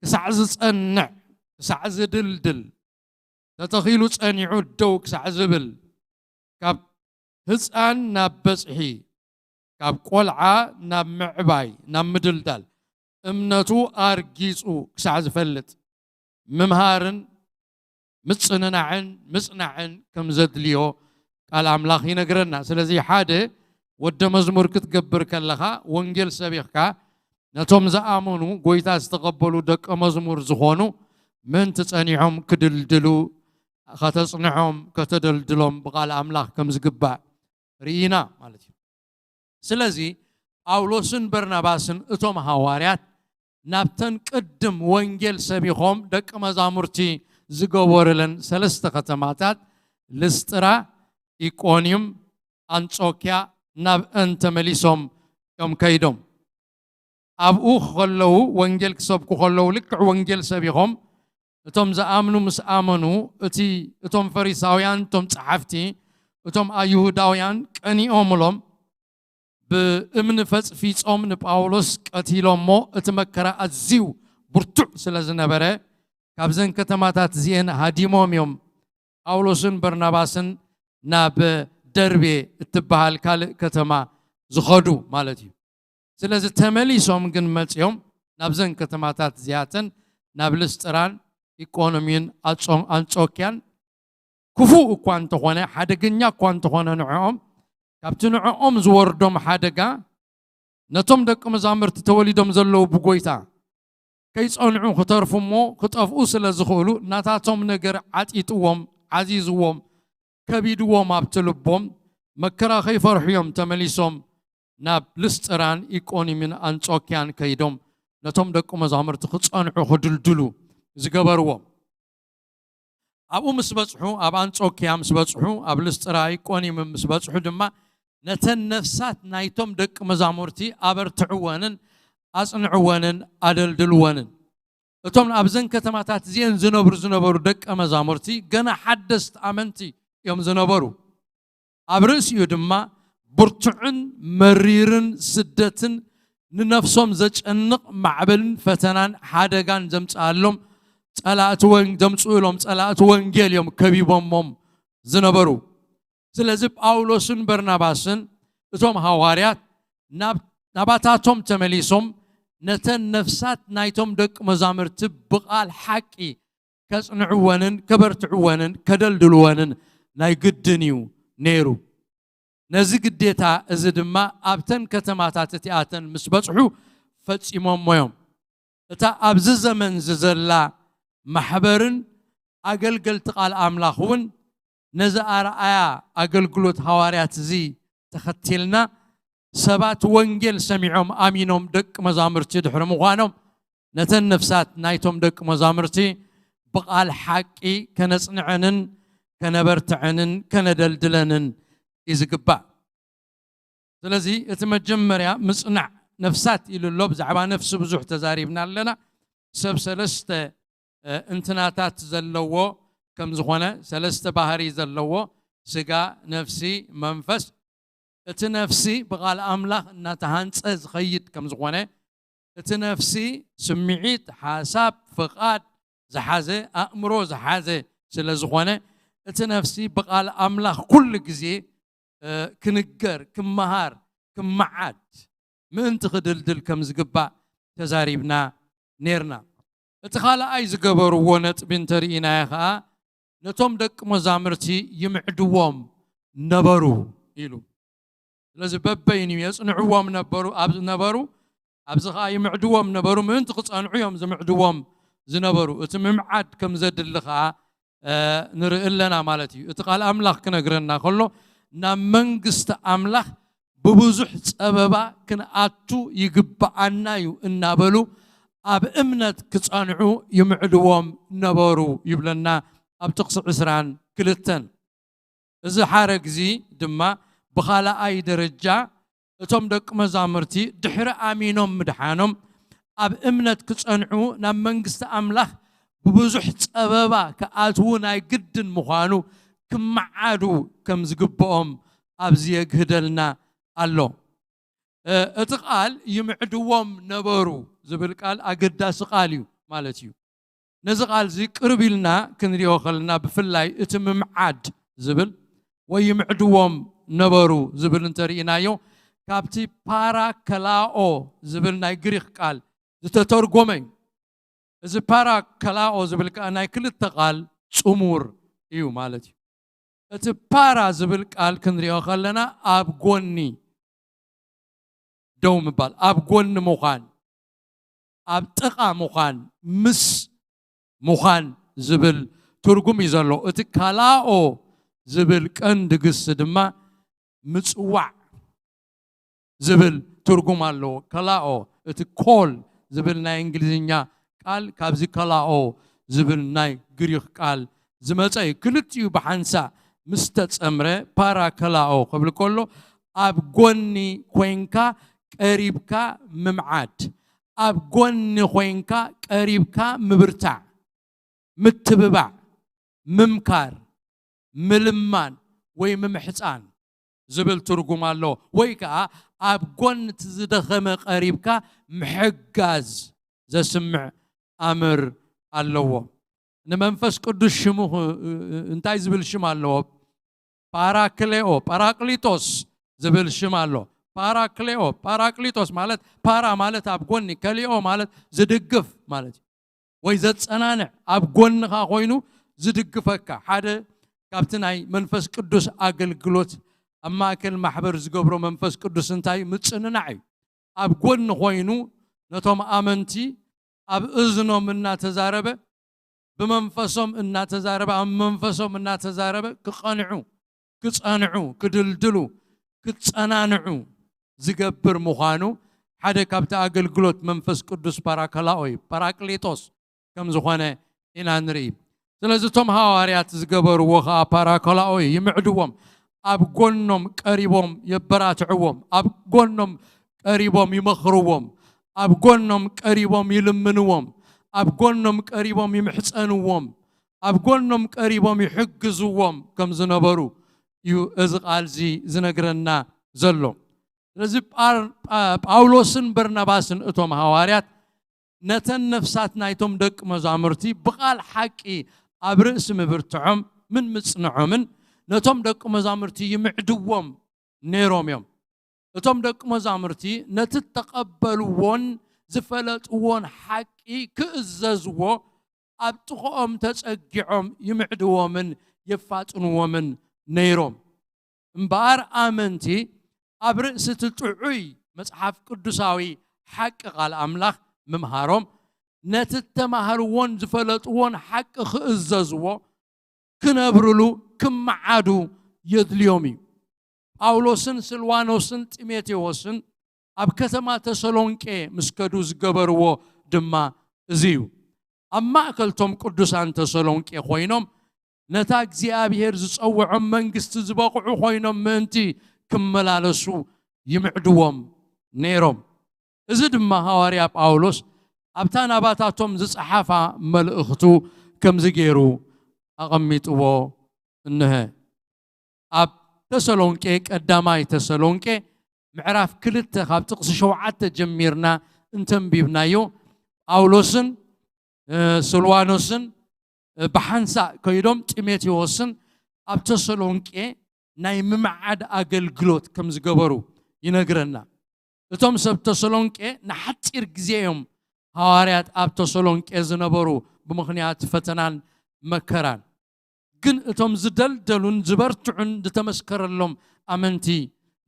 ክሳዕ ዝጸንዕ፣ ክሳዕ ዝድልድል፣ ተተኺሉ ጸኒዑ ደው ክሳዕ ዝብል፣ ካብ ህጻን ናብ በጽሒ፣ ካብ ቆልዓ ናብ ምዕባይ፣ ናብ ምድልዳል፣ እምነቱ ኣርጊጹ ክሳዕ ዝፈልጥ፣ ምምሃርን ምጽንናዕን ምጽናዕን ከም ዘድልዮ ቃል ኣምላኽ ይነግረና። ስለዚ ሓደ ወደ መዝሙር ክትገብር ከለኻ፣ ወንጌል ሰቢኽካ፣ ነቶም ዝኣመኑ፣ ጎይታ ዝተቐበሉ ደቀ መዝሙር ዝኾኑ ምእንቲ ጸኒዖም ክድልድሉ፣ ከተጽንዖም፣ ከተደልድሎም ብቃል ኣምላኽ ከም ዝግባእ ርኢና ማለት እዩ። ስለዚ ጳውሎስን በርናባስን እቶም ሃዋርያት ናብተን ቅድም ወንጌል ሰቢኾም ደቂ መዛሙርቲ ዝገበሩለን ሰለስተ ከተማታት፣ ልስጥራ፣ ኢቆንዩም፣ ኣንጾክያ፣ ናብ እን ተመሊሶም እዮም ከይዶም። ኣብኡ ከለዉ፣ ወንጌል ክሰብኩ ከለዉ፣ ልክዕ ወንጌል ሰቢኾም፣ እቶም ዝኣምኑ ምስ ኣመኑ፣ እቲ፣ እቶም ፈሪሳውያን፣ እቶም ጸሓፍቲ፣ እቶም ኣይሁዳውያን ቀኒኦምሎም፣ ብእምኒ ፈጽፊጾም ንጳውሎስ ቀቲሎሞ፣ እቲ መከራ ኣዝዩ ብርቱዕ ስለ ዝነበረ፣ ካብዘን ከተማታት እዚኤን ሃዲሞም እዮም ጳውሎስን በርናባስን ናብ ደርቤ እትበሃል ካልእ ከተማ ዝኸዱ ማለት እዩ። ስለዚ ተመሊሶም ግን መጺኦም ናብዘን ከተማታት እዚኣተን፣ ናብ ልስጥራን ኢቆንዮን ኣጾ- ኣንጾክያን ክፉእ እኳ እንተኾነ፣ ሓደገኛ እኳ እንተኾነ ንዕኦም፣ ካብቲ ንዕኦም ዝወርዶም ሓደጋ ነቶም ደቂ መዛሙርቲ ተወሊዶም ዘለዉ ብጎይታ ከይጸንዑ ክተርፉ እሞ ክጠፍኡ ስለ ዝኽእሉ፣ ናታቶም ነገር ዓጢጥዎም፣ ዓዚዝዎም፣ ከቢድዎም ኣብቲ ልቦም መከራ ከይፈርሑ እዮም ተመሊሶም ናብ ልስጥራን ኢቆንዮምን ኣንጾክያን ከይዶም ነቶም ደቂ መዛሙርቲ ክጸንዑ ክድልድሉ ዝገበርዎም። ኣብኡ ምስ በጽሑ፣ ኣብ ኣንጾክያ ምስ በጽሑ፣ ኣብ ልስጥራ ኢቆንዮምን ምስ በጽሑ ድማ ነተን ነፍሳት ናይቶም ደቂ መዛሙርቲ ኣበርትዕወንን ኣጽንዕወንን ኣደልድልወንን። እቶም ኣብዘን ከተማታት እዚአን ዝነብሩ ዝነበሩ ደቀ መዛሙርቲ ገና ሓደስቲ ኣመንቲ እዮም ዝነበሩ። ኣብ ርእሲኡ ድማ ብርቱዕን መሪርን ስደትን ንነፍሶም ዘጨንቕ ማዕበልን ፈተናን ሓደጋን ዘምጽኣሎም ጸላእቲ ወን- ዘምጽኡሎም ጸላእቲ ወንጌል እዮም ከቢቦሞም ዝነበሩ። ስለዚ ጳውሎስን በርናባስን እቶም ሃዋርያት ናብ ናባታቶም ተመሊሶም ነተን ነፍሳት ናይቶም ደቂ መዛሙርቲ ብቓል ሓቂ ከጽንዕወንን ከበርትዕወንን ከደልድልወንን ናይ ግድን እዩ ነይሩ። ነዚ ግዴታ እዚ ድማ ኣብተን ከተማታት እቲኣተን ምስ በጽሑ ፈጺሞሞ እዮም። እታ ኣብዚ ዘመን እዚ ዘላ ማሕበርን ኣገልገልቲ ቃል ኣምላኽ እውን ነዚ ኣርኣያ ኣገልግሎት ሃዋርያት እዚ ተኸቲልና ሰባት ወንጌል ሰሚዖም ኣሚኖም ደቂ መዛሙርቲ ድሕሪ ምዃኖም ነተን ነፍሳት ናይቶም ደቂ መዛሙርቲ ብቓል ሓቂ ከነጽንዐንን ከነበርትዐንን ከነደልድለንን እዩ ዝግባእ። ስለዚ እቲ መጀመርያ ምጽናዕ ነፍሳት ኢሉ ኣሎ። ብዛዕባ ነፍሲ ብዙሕ ተዛሪብና ኣለና። ሰብ ሰለስተ እንትናታት ዘለዎ ከም ዝኾነ፣ ሰለስተ ባህሪ ዘለዎ፣ ስጋ፣ ነፍሲ፣ መንፈስ። እቲ ነፍሲ ብቓል ኣምላኽ እናተሃንጸ ዝኸይድ ከም ዝኾነ፣ እቲ ነፍሲ ስምዒት፣ ሓሳብ፣ ፍቓድ ዝሓዘ፣ ኣእምሮ ዝሓዘ ስለ ዝኾነ፣ እቲ ነፍሲ ብቓል ኣምላኽ ኩሉ ግዜ ክንገር፣ ክመሃር፣ ክመዓድ ምእንቲ ክድልድል ከም ዝግባእ ተዛሪብና ኔርና። እቲ ካልኣይ ዝገበርዎ ነጥቢ እንተርኢናዮ ኸኣ ነቶም ደቂ መዛሙርቲ ይምዕድዎም ነበሩ ኢሉ። ስለዚ በበይኑ የጽንዕዎም ነበሩ ኣብ ነበሩ ኣብዚ ኸኣ ይምዕድዎም ነበሩ። ምእንቲ ክጸንዑ እዮም ዝምዕድዎም ዝነበሩ። እቲ ምምዓድ ከም ዘድሊ ኸኣ ንርኢ ኣለና ማለት እዩ። እቲ ቃል ኣምላኽ ክነግረና ከሎ ናብ መንግስቲ ኣምላኽ ብብዙሕ ጸበባ ክንኣቱ ይግብኣና እዩ እናበሉ ኣብ እምነት ክጸንዑ ይምዕድዎም ነበሩ ይብለና ኣብ ጥቕሲ ዕስራን ክልተን። እዚ ሓረግ እዚ ድማ ብኻልኣይ ደረጃ እቶም ደቂ መዛሙርቲ ድሕሪ ኣሚኖም ምድሓኖም ኣብ እምነት ክጸንዑ ናብ መንግስቲ ኣምላኽ ብብዙሕ ጸበባ ክኣትዉ ናይ ግድን ምዃኑ ክመዓዱ ከም ዝግብኦም ኣብዚ የግህደልና ኣሎ። እቲ ቃል ይምዕድዎም ነበሩ ዝብል ቃል ኣገዳሲ ቃል እዩ ማለት እዩ። ነዚ ቃል እዚ ቅርብ ኢልና ክንሪኦ ከለና ብፍላይ እቲ ምምዓድ ዝብል ወይ ይምዕድዎም ነበሩ ዝብል እንተርኢናዮ ካብቲ ፓራከላኦ ዝብል ናይ ግሪክ ቃል ዝተተርጎመ እዩ። እዚ ፓራከላኦ ዝብል ከዓ ናይ ክልተ ቃል ጽሙር እዩ ማለት እዩ። እቲ ፓራ ዝብል ቃል ክንሪኦ ከለና ኣብ ጎኒ ደው ምባል፣ ኣብ ጎኒ ምዃን፣ ኣብ ጥቓ ምዃን፣ ምስ ምዃን ዝብል ትርጉም እዩ ዘለዎ። እቲ ካላኦ ዝብል ቀንዲ ግሲ ድማ ምጽዋዕ ዝብል ትርጉም ኣለዎ። ከላኦ፣ እቲ ኮል ዝብል ናይ እንግሊዝኛ ቃል ካብዚ ከላኦ ዝብል ናይ ግሪክ ቃል ዝመጸ እዩ። ክልቲኡ ብሓንሳእ ምስ ተጸምረ ፓራ ከላኦ ክብል ከሎ ኣብ ጎኒ ኮይንካ ቀሪብካ ምምዓድ፣ ኣብ ጎኒ ኮይንካ ቀሪብካ ምብርታዕ፣ ምትብባዕ፣ ምምካር፣ ምልማን ወይ ምምሕጻን ዝብል ትርጉም ኣሎ። ወይ ከኣ ኣብ ጎኒ እቲ ዝደኸመ ቀሪብካ ምሕጋዝ ዘስምዕ ኣምር ኣለዎ። ንመንፈስ ቅዱስ ሽሙ ኽ- እንታይ ዝብል ሽም ኣለዎ? ፓራክሌኦ፣ ጳራቅሊጦስ ዝብል ሽም ኣሎ። ፓራክሌኦ፣ ጳራቅሊጦስ ማለት፣ ፓራ ማለት ኣብ ጎኒ፣ ከሊኦ ማለት ዝድግፍ ማለት እዩ፣ ወይ ዘጸናንዕ፣ ኣብ ጎንኻ ኮይኑ ዝድግፈካ። ሓደ ካብቲ ናይ መንፈስ ቅዱስ ኣገልግሎት ኣብ ማእከል ማሕበር ዝገብሮ መንፈስ ቅዱስ እንታይ እዩ? ምጽንናዕ እዩ። ኣብ ጎኒ ኮይኑ ነቶም ኣመንቲ ኣብ እዝኖም እናተዛረበ፣ ብመንፈሶም እናተዛረበ፣ ኣብ መንፈሶም እናተዛረበ ክቐንዑ፣ ክጸንዑ፣ ክድልድሉ፣ ክጸናንዑ ዝገብር ምዃኑ ሓደ ካብቲ ኣገልግሎት መንፈስ ቅዱስ ፓራከላኦ እዩ፣ ፓራቅሊጦስ ከም ዝኾነ ኢና ንርኢ። ስለዚ እቶም ሃዋርያት ዝገበርዎ ኸኣ ፓራከላኦ እዩ፣ ይምዕድዎም፣ ኣብ ጎኖም ቀሪቦም የበራትዕዎም፣ ኣብ ጎኖም ቀሪቦም ይመኽርዎም፣ ኣብ ጎኖም ቀሪቦም ይልምንዎም፣ ኣብ ጎኖም ቀሪቦም ይምሕጸንዎም፣ ኣብ ጎኖም ቀሪቦም ይሕግዝዎም ከም ዝነበሩ እዩ እዚ ቃል እዚ ዝነግረና ዘሎ። ስለዚ ጳር-፣ ጳ-፣ ጳውሎስን በርናባስን እቶም ሃዋርያት ነተን ነፍሳት ናይቶም ደቂ መዛሙርቲ ብቓል ሓቂ ኣብ ርእሲ ምብርትዖም ምን ምጽንዖምን ነቶም ደቂ መዛሙርቲ ይምዕድዎም ነይሮም እዮም። እቶም ደቂ መዛሙርቲ ነቲ እተቐበልዎን ዝፈለጥዎን ሓቂ ክእዘዝዎ ኣብ ጥቕኦም ተጸጊዖም ይምዕድዎምን የፋጥንዎምን ነይሮም። እምበኣር ኣመንቲ ኣብ ርእሲ እቲ ጥዑይ መጽሓፍ ቅዱሳዊ ሓቂ ቃል ኣምላኽ ምምሃሮም ነቲ እተማህርዎን ዝፈለጥዎን ሓቂ ክእዘዝዎ፣ ክነብርሉ፣ ክመዓዱ የድልዮም እዩ። ጳውሎስን ስልዋኖስን ጢሞቴዎስን ኣብ ከተማ ተሰሎንቄ ምስ ከዱ ዝገበርዎ ድማ እዚ እዩ። ኣብ ማእከልቶም ቅዱሳን ተሰሎንቄ ኮይኖም ነታ እግዚኣብሔር ዝጸውዖም መንግስቲ ዝበቕዑ ኮይኖም ምእንቲ ክመላለሱ ይምዕድዎም ነይሮም። እዚ ድማ ሃዋርያ ጳውሎስ ኣብታ ናባታቶም ዝጸሓፋ መልእኽቱ ከምዚ ገይሩ ኣቐሚጥዎ እንሀ። ኣብ ተሰሎንቄ፣ ቀዳማይ ተሰሎንቄ ምዕራፍ ክልተ ካብ ጥቕሲ ሸውዓተ ጀሚርና እንተንቢብናዮ፣ ጳውሎስን፣ እ፣ ስልዋኖስን፣ እ፣ ብሓንሳእ ከይዶም ጢሞቴዎስን ኣብ ተሰሎንቄ ናይ ምምዓድ ኣገልግሎት ከም ዝገበሩ ይነግረና። እቶም ሰብ ተሰሎንቄ ንሓጺር ግዜ እዮም ሃዋርያት ኣብ ተሰሎንቄ ዝነበሩ ብምኽንያት ፈተናን መከራን። ግን እቶም ዝደልደሉን ዝበርትዑን ዝተመስከረሎም ኣመንቲ፣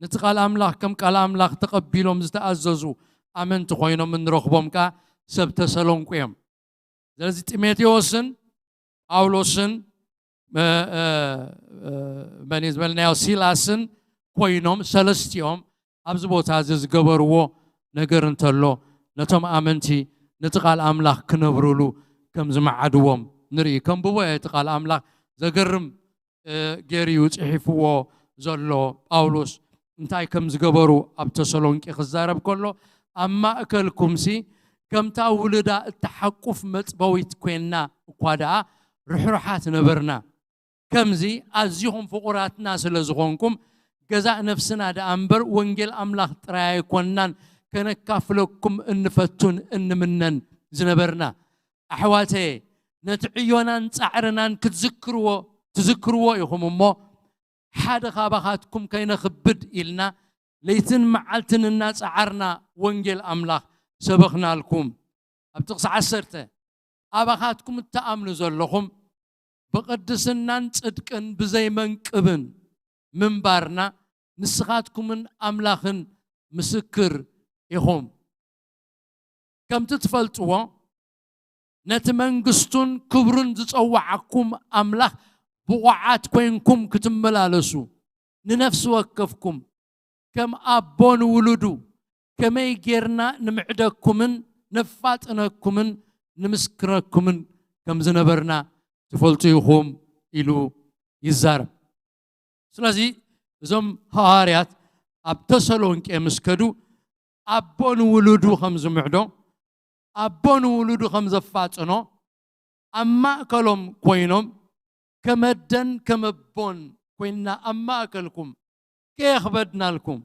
ነቲ ቃል ኣምላኽ ከም ቃል ኣምላኽ ተቐቢሎም ዝተኣዘዙ ኣመንቲ ኮይኖም እንረኽቦም ከኣ ሰብ ተሰሎንቄ እዮም። ስለዚ ጢሞቴዎስን ጳውሎስን፣ እ፣ እ፣ እ፣ መን እዩ ዝበልናዮ? ሲላስን ኮይኖም ሰለስቲኦም ኣብዚ ቦታ እዚ ዝገበርዎ ነገር እንተሎ፣ ነቶም ኣመንቲ ነቲ ቃል ኣምላኽ ክነብሩሉ ከም ዝመዓድዎም ንርኢ። ከንብቦ እየ እቲ ቃል ኣምላኽ፣ ዘገርም፣ እ፣ ገይሩ እዩ ጽሒፍዎ ዘሎ ጳውሎስ። እንታይ ከም ዝገበሩ ኣብ ተሰሎንቄ ክዛረብ ከሎ፣ ኣብ ማእከልኩምሲ ከምታ ውሉዳ እትሓቁፍ መጽበዊት ኮይንና እኳ ደኣ ርሕሩሓት ነበርና። ከምዚ ኣዚኹም ፍቑራትና ስለ ዝኾንኩም፣ ገዛእ ነፍስና ደኣ እምበር ወንጌል ኣምላኽ ጥራይ ኣይኮንናን ከነካፍለኩም እንፈቱን እንምነን ዝነበርና። ኣሕዋተየ፣ ነቲ ዕዮናን ጻዕርናን ክትዝክርዎ፣ ትዝክርዎ ኢኹም እሞ፣ ሓደ ካባኻትኩም ከይነኽብድ ኢልና ለይትን መዓልትን እናጸዓርና ወንጌል ኣምላኽ ሰበኽናልኩም። ኣብ ጥቕሲ ዓሰርተ፣ ኣባኻትኩም እትኣምኑ ዘለኹም ብቕድስናን ጽድቅን ብዘይ መንቅብን ምንባርና ንስኻትኩምን ኣምላኽን ምስክር ኢኹም። ከምቲ ትፈልጥዎ፣ ነቲ መንግስቱን ክብሩን ዝጸውዓኩም ኣምላኽ ብቑዓት ኮይንኩም ክትመላለሱ፣ ንነፍሲ ወከፍኩም ከም ኣቦ ንውሉዱ ከመይ ጌርና ንምዕደኩምን ነፋጥነኩምን ንምስክረኩምን ከም ዝነበርና ትፈልጡ ኢኹም ኢሉ ይዛረብ። ስለዚ እዞም ሃዋርያት ኣብ ተሰሎንቄ ምስ ከዱ ኣቦ ንውሉዱ ከም ዝምዕዶ፣ ኣቦ ንውሉዱ ከም ዘፋጥኖ፣ ኣብ ማእከሎም ኮይኖም ከም ኣደን ከም ኣቦን ኮይንና ኣብ ማእከልኩም ከየኽበድናልኩም፣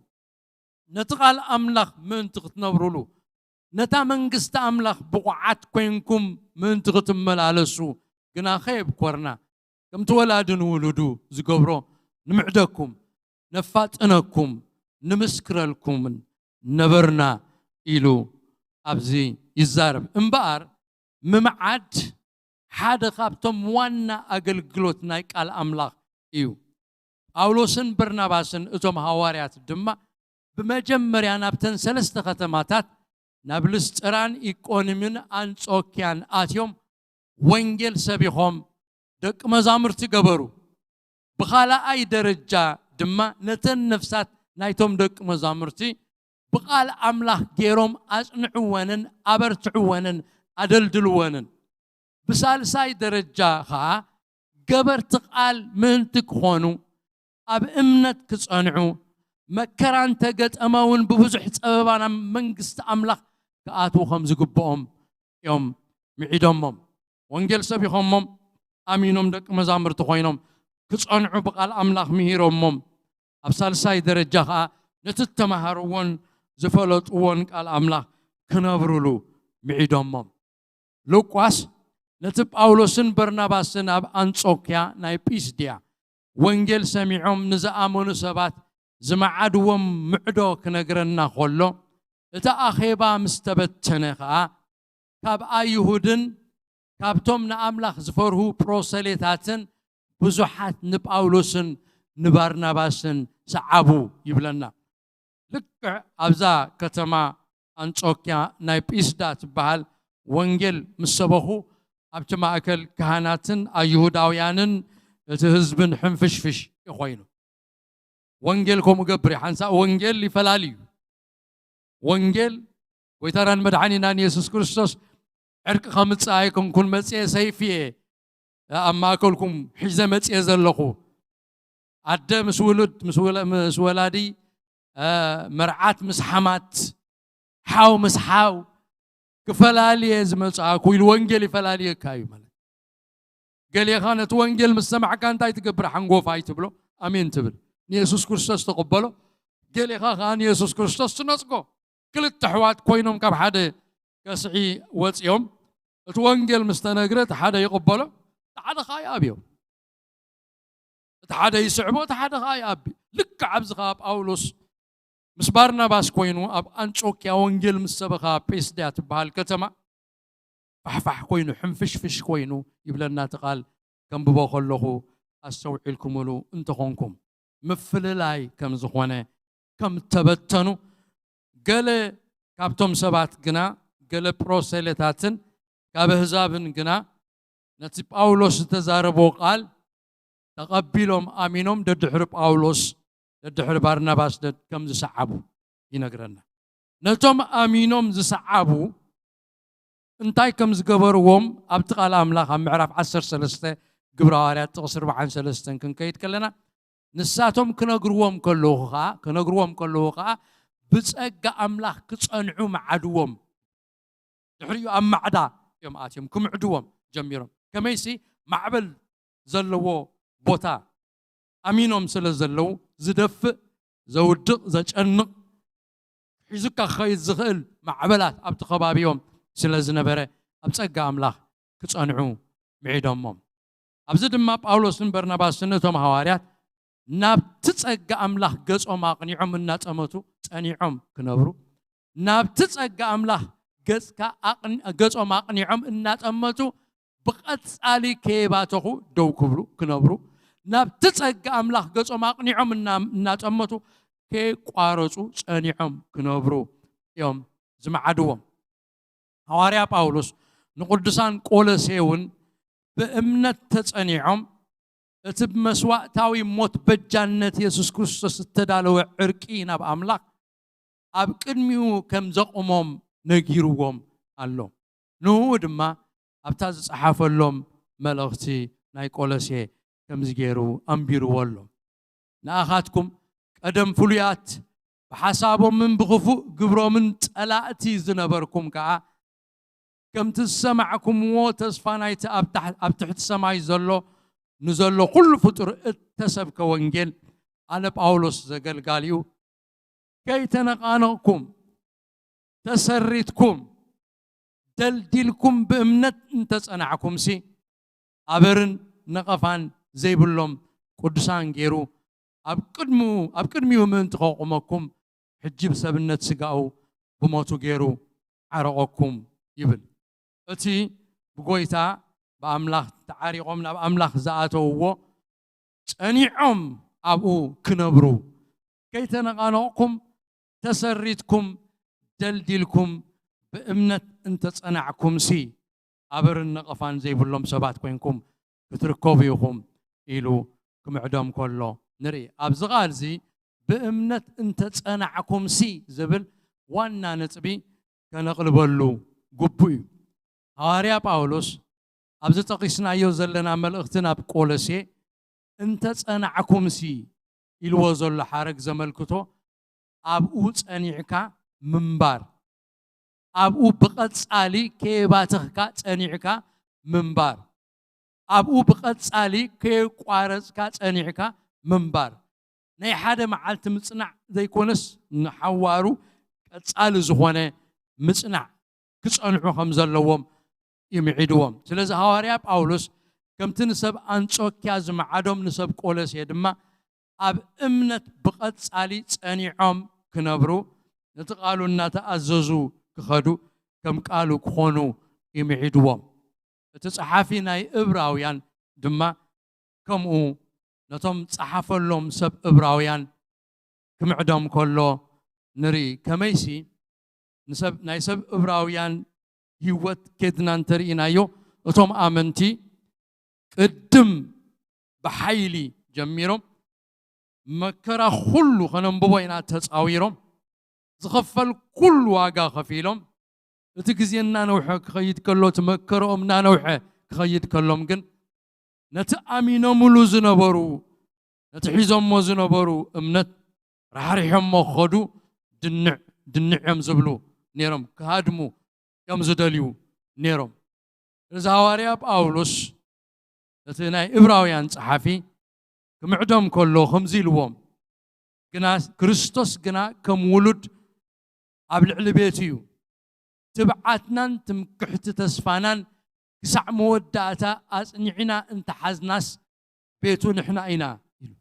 ነቲ ቃል ኣምላኽ ምእንቲ ክትነብሩሉ፣ ነታ መንግስቲ ኣምላኽ ብቑዓት ኮይንኩም ምእንቲ ክትመላለሱ ግና ከየብኮርና፣ ከምቲ ወላዲ ንውሉዱ ዝገብሮ ንምዕደኩም፣ ነፋጥነኩም፣ ንምስክረልኩምን ነበርና ኢሉ ኣብዚ ይዛረብ። እምበኣር ምምዓድ ሓደ ካብቶም ዋና ኣገልግሎት ናይ ቃል ኣምላኽ እዩ። ጳውሎስን በርናባስን እቶም ሃዋርያት ድማ ብመጀመርያ ናብተን ሰለስተ ከተማታት ናብ ልስጥራን ኢቆንምን ኣንጾክያን ኣትዮም ወንጌል ሰቢኾም ደቂ መዛሙርቲ ገበሩ። ብኻልኣይ ደረጃ ድማ ነተን ነፍሳት ናይቶም ደቂ መዛሙርቲ ብቓል ኣምላኽ ገይሮም ኣጽንዕወንን ኣበርትዕወንን ኣደልድልወንን። ብሳልሳይ ደረጃ ኸኣ ገበርቲ ቃል ምእንቲ ክኾኑ ኣብ እምነት ክጸንዑ መከራ እንተገጠመ እውን ብብዙሕ ጸበባ ናብ መንግስቲ ኣምላኽ ክኣትዉ ከም ዝግብኦም እዮም ምዒዶሞም። ወንጌል ሰቢኾሞም ኣሚኖም ደቂ መዛሙርቲ ኮይኖም ክጸንዑ ብቓል ኣምላኽ ምሂሮሞም ኣብ ሳልሳይ ደረጃ ኸኣ ነቲ እተማሃርዎን ዝፈለጥዎን ቃል ኣምላኽ ክነብሩሉ ምዒዶሞም። ሉቃስ ነቲ ጳውሎስን በርናባስን ኣብ ኣንጾክያ ናይ ጲስድያ ወንጌል ሰሚዖም ንዝኣመኑ ሰባት ዝመዓድዎም ምዕዶ ክነግረና ኸሎ፣ እቲ ኣኼባ ምስ ተበተነ ኸኣ ካብ ኣይሁድን ካብቶም ንኣምላኽ ዝፈርሁ ፕሮሰሌታትን ብዙሓት ንጳውሎስን ንባርናባስን ሰዓቡ ይብለና። ልክዕ ኣብዛ ከተማ ኣንጾክያ ናይ ጲስዳ ትበሃል ወንጌል ምስ ሰበኹ ኣብቲ ማእከል ካህናትን ኣይሁዳውያንን እቲ ህዝብን ሕንፍሽፍሽ እዩ ኮይኑ። ወንጌል ከምኡ ገብር እዩ። ሓንሳእ ወንጌል ይፈላል እዩ። ወንጌል ጎይታናን መድሓኒናን የሱስ ክርስቶስ ዕርቂ ከምጽእ ኣይኮንኩን መጽኤ ሰይፊ እየ ኣብ ማእከልኩም ሒዘ መጽኤ ዘለኹ። ኣደ ምስ ውሉድ ምስ ወላዲ፣ መርዓት ምስ ሓማት፣ ሓው ምስ ሓው ክፈላልየ ዝመጽኣኩ ኢሉ ወንጌል ይፈላልየካ እዩ ማለት። ገሌኻ ነቲ ወንጌል ምስ ሰማዕካ እንታይ ትገብር? ሓንጎፋይ ትብሎ፣ ኣሜን ትብል፣ ንየሱስ ክርስቶስ ትቕበሎ። ገሌኻ ከኣ ንየሱስ ክርስቶስ ትነጽጎ። ክልተ ኣሕዋት ኮይኖም ካብ ሓደ ከስዒ ወጺኦም፣ እቲ ወንጌል ምስ ተነግረ እቲ ሓደ ይቕበሎ፣ እቲ ሓደ ከኣ ይኣብዮ። እቲ ሓደ ይስዕቦ፣ እቲ ሓደ ከኣ ይኣቢ። ልክዕ ኣብዚ ከኣ ጳውሎስ ምስ ባርናባስ ኮይኑ ኣብ ኣንጾክያ ወንጌል ምስ ሰበኻ ኣብ ጴስድያ ትበሃል ከተማ ፋሕፋሕ ኮይኑ ሕንፍሽፍሽ ኮይኑ ይብለና እቲ ቃል። ከንብቦ ከለኹ ኣስተውዒልኩምሉ እንተኾንኩም ምፍልላይ ከም ዝኾነ ከም ተበተኑ ገለ ካብቶም ሰባት ግና ገለ ፕሮሰሌታትን ካብ ኣህዛብን ግና ነቲ ጳውሎስ ዝተዛረቦ ቃል ተቐቢሎም ኣሚኖም ደድሕሪ ጳውሎስ ደድሕሪ ባርናባስ ከም ዝሰዓቡ ይነግረና። ነቶም ኣሚኖም ዝሰዓቡ እንታይ ከም ዝገበርዎም ኣብቲ ቃል ኣምላኽ ኣብ ምዕራፍ ዓሰርተ ሰለስተ ግብረ ሃዋርያት ጥቕሲ ኣርባዓን ሰለስተን ክንከይድ ከለና ንሳቶም ክነግርዎም ከለዉ ኸዓ ክነግርዎም ከለዉ ኸዓ ብጸጋ ኣምላኽ ክጸንዑ መዓድዎም። ድሕሪኡ ኣብ ማዕዳ እዮም ኣትዮም ክምዕድዎም ጀሚሮም። ከመይሲ ማዕበል ዘለዎ ቦታ ኣሚኖም ስለ ዘለዉ ዝደፍእ ዘውድቕ ዘጨንቕ ሒዙካ ክኸይድ ዝኽእል ማዕበላት ኣብቲ ከባቢኦም ስለ ዝነበረ ኣብ ጸጋ ኣምላኽ ክጸንዑ ምዒዶሞም። ኣብዚ ድማ ጳውሎስን በርናባስን እቶም ሃዋርያት ናብቲ ጸጋ ኣምላኽ ገጾም ኣቕኒዖም እናጠመቱ ጸኒዖም ክነብሩ ናብቲ ጸጋ ኣምላኽ ገጾም ኣቕኒዖም እናጠመቱ ብቐጻሊ ከየባተኹ ደው ክብሉ ክነብሩ ናብቲ ጸጋ ኣምላኽ ገጾም ኣቕኒዖም እናጠመቱ ከየቋረጹ ጸኒዖም ክነብሩ እዮም ዝመዓድዎም። ሃዋርያ ጳውሎስ ንቅዱሳን ቆሎሴ እውን ብእምነት ተጸኒዖም እቲ ብመስዋእታዊ ሞት በጃነት የሱስ ክርስቶስ እተዳለወ ዕርቂ ናብ ኣምላኽ ኣብ ቅድሚኡ ከም ዘቑሞም ነጊርዎም ኣሎ። ንኡ ድማ ኣብታ ዝጸሓፈሎም መልእኽቲ ናይ ቆሎሴ ከምዚ ገይሩ ኣንቢርዎ ኣሎ። ንኣኻትኩም ቀደም ፍሉያት ብሓሳቦምን ብኽፉእ ግብሮምን ጸላእቲ ዝነበርኩም ከኣ ከምቲ ዝሰማዕኩምዎ ተስፋ ናይቲ ኣብ ትሕቲ ሰማይ ዘሎ ንዘሎ ኩሉ ፍጡር እተሰብከ ወንጌል ኣነ ጳውሎስ ዘገልጋሊኡ ከይተነቓነቕኩም ተሰሪትኩም ደልዲልኩም ብእምነት እንተጸናዕኩምሲ ኣበርን ነቐፋን ዘይብሎም ቅዱሳን ገይሩ ኣብ ቅድሚኡ ኣብ ቅድሚኡ ምእንቲ ከቑመኩም ሕጂ ብሰብነት ስጋኡ ብሞቱ ገይሩ ዓረቐኩም ይብል። እቲ ብጎይታ ብኣምላኽ ተዓሪቖም ናብ ኣምላኽ ዝኣተውዎ ጸኒዖም ኣብኡ ክነብሩ ከይተነቓነቕኩም ተሰሪትኩም ደልዲልኩም ብእምነት እንተጸናዕኩምሲ ኣበርን ነቐፋን ዘይብሎም ሰባት ኮይንኩም ክትርከቡ ኢኹም ኢሉ ክምዕዶም ከሎ ንርኢ። ኣብዚ ቃል እዚ ብእምነት እንተጸናዕኩምሲ ዝብል ዋና ነጥቢ ከነቕልበሉ ግቡእ እዩ። ሃዋርያ ጳውሎስ ኣብዚ ጠቒስናዮ ዘለና መልእኽቲ ናብ ቆሎሴ እንተጸናዕኩምሲ ኢልዎ ዘሎ ሓረግ ዘመልክቶ ኣብኡ ጸኒዕካ ምንባር፣ ኣብኡ ብቐጻሊ ከየባተኽካ ጸኒዕካ ምንባር፣ ኣብኡ ብቐጻሊ ከየቋረጽካ ጸኒዕካ ምንባር፣ ናይ ሓደ መዓልቲ ምጽናዕ ዘይኮነስ ንሓዋሩ ቀጻሊ ዝኾነ ምጽናዕ ክጸንዑ ከም ዘለዎም ይምዒድዎም። ስለዚ ሃዋርያ ጳውሎስ ከምቲ ንሰብ ኣንጾኪያ ዝመዓዶም ንሰብ ቆሎሴ ድማ ኣብ እምነት ብቐጻሊ ጸኒዖም ክነብሩ ነቲ ቃሉ እናተኣዘዙ ክኸዱ ከም ቃሉ ክኾኑ ይምዒድዎም። እቲ ጸሓፊ ናይ እብራውያን ድማ ከምኡ ነቶም ጸሓፈሎም ሰብ እብራውያን ክምዕዶም ከሎ ንርኢ። ከመይሲ ንሰብ ናይ ሰብ እብራውያን ህይወት ኬድና እንተርኢናዮ እቶም ኣመንቲ ቅድም ብሓይሊ ጀሚሮም መከራ ኩሉ ከነንብቦ ኢና ተጻዊሮም ዝኸፈል ኩሉ ዋጋ ከፊሎም እቲ ግዜ እናነውሐ ክኸይድ ከሎ እቲ መከረኦም እናነውሐ ክኸይድ ከሎም ግን ነቲ ኣሚኖምሉ ዝነበሩ ነቲ ሒዞሞ ዝነበሩ እምነት ራሕሪሖሞ ክኸዱ ድንዕ ድንዕ እዮም ዝብሉ ነይሮም ክሃድሙ እዮም ዝደልዩ ነይሮም እዚ ሃዋርያ ጳውሎስ እቲ ናይ እብራውያን ጸሓፊ ክምዕዶም ከሎ ከምዚ ኢልዎም ግና ክርስቶስ ግና ከም ውሉድ ኣብ ልዕሊ ቤቱ እዩ ትብዓትናን ትምክሕቲ ተስፋናን ክሳዕ መወዳእታ ኣጽኒዕና እንተሓዝናስ ቤቱ ንሕና ኢና ኢሉ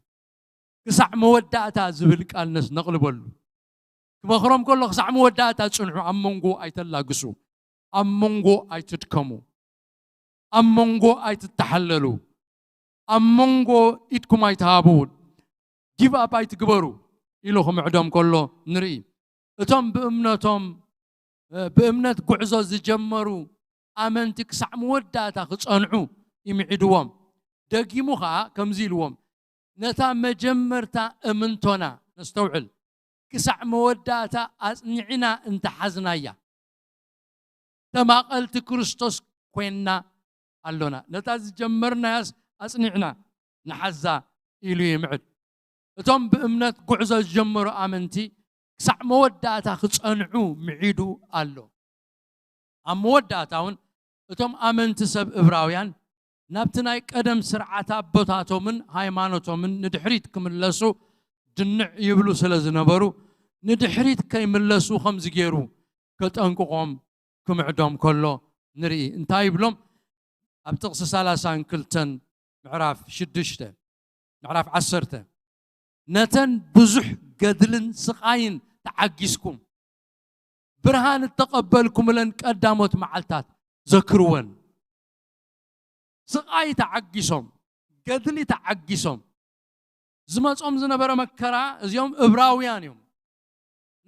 ክሳዕ መወዳእታ ዝብል ቃል ነስ ነቕልበሉ ክመኽሮም ከሎ ክሳዕ መወዳእታ ጽንሑ ኣብ መንጎ ኣይተላግሱ ኣብ መንጎ ኣይትድከሙ ኣብ መንጎ ኣይትተሓለሉ ኣብ መንጎ ኢድኩም ኣይትሃቡ ጊቭ ኣፕ ኣይትግበሩ ኢሉ ክምዕዶም ከሎ ንርኢ እቶም ብእምነቶም ብእምነት ጉዕዞ ዝጀመሩ ኣመንቲ ክሳዕ መወዳእታ ክጸንዑ ይምዒድዎም ደጊሙ ኸዓ ከምዚ ኢልዎም ነታ መጀመርታ እምንቶና ነስተውዕል ክሳዕ መወዳእታ ኣጽኒዕና እንተሓዝናያ ተማቐልቲ ክርስቶስ ኮይንና ኣሎና ነታ ዝጀመርናያስ ኣጽኒዕና ንሓዛ ኢሉ ይምዕድ እቶም ብእምነት ጉዕዞ ዝጀመሩ ኣመንቲ ክሳዕ መወዳእታ ክጸንዑ ምዒዱ ኣሎ ኣብ መወዳእታ እውን እቶም ኣመንቲ ሰብ እብራውያን ናብቲ ናይ ቀደም ስርዓት ኣቦታቶምን ሃይማኖቶምን ንድሕሪት ክምለሱ ድንዕ ይብሉ ስለ ዝነበሩ ንድሕሪት ከይምለሱ ከምዚ ገይሩ ከጠንቅቖም ክምዕዶም ከሎ ንርኢ እንታይ ይብሎም ኣብ ጥቕሲ ሰላሳን ክልተን ምዕራፍ ሽዱሽተ ምዕራፍ ዓሰርተ ነተን ብዙሕ ገድልን ስቓይን ተዓጊስኩም ብርሃን እተቐበልኩምለን ቀዳሞት መዓልታት ዘክርወን ስቓይ ተዓጊሶም ገድሊ ተዓጊሶም ዝመጾም ዝነበረ መከራ እዚኦም እብራውያን እዮም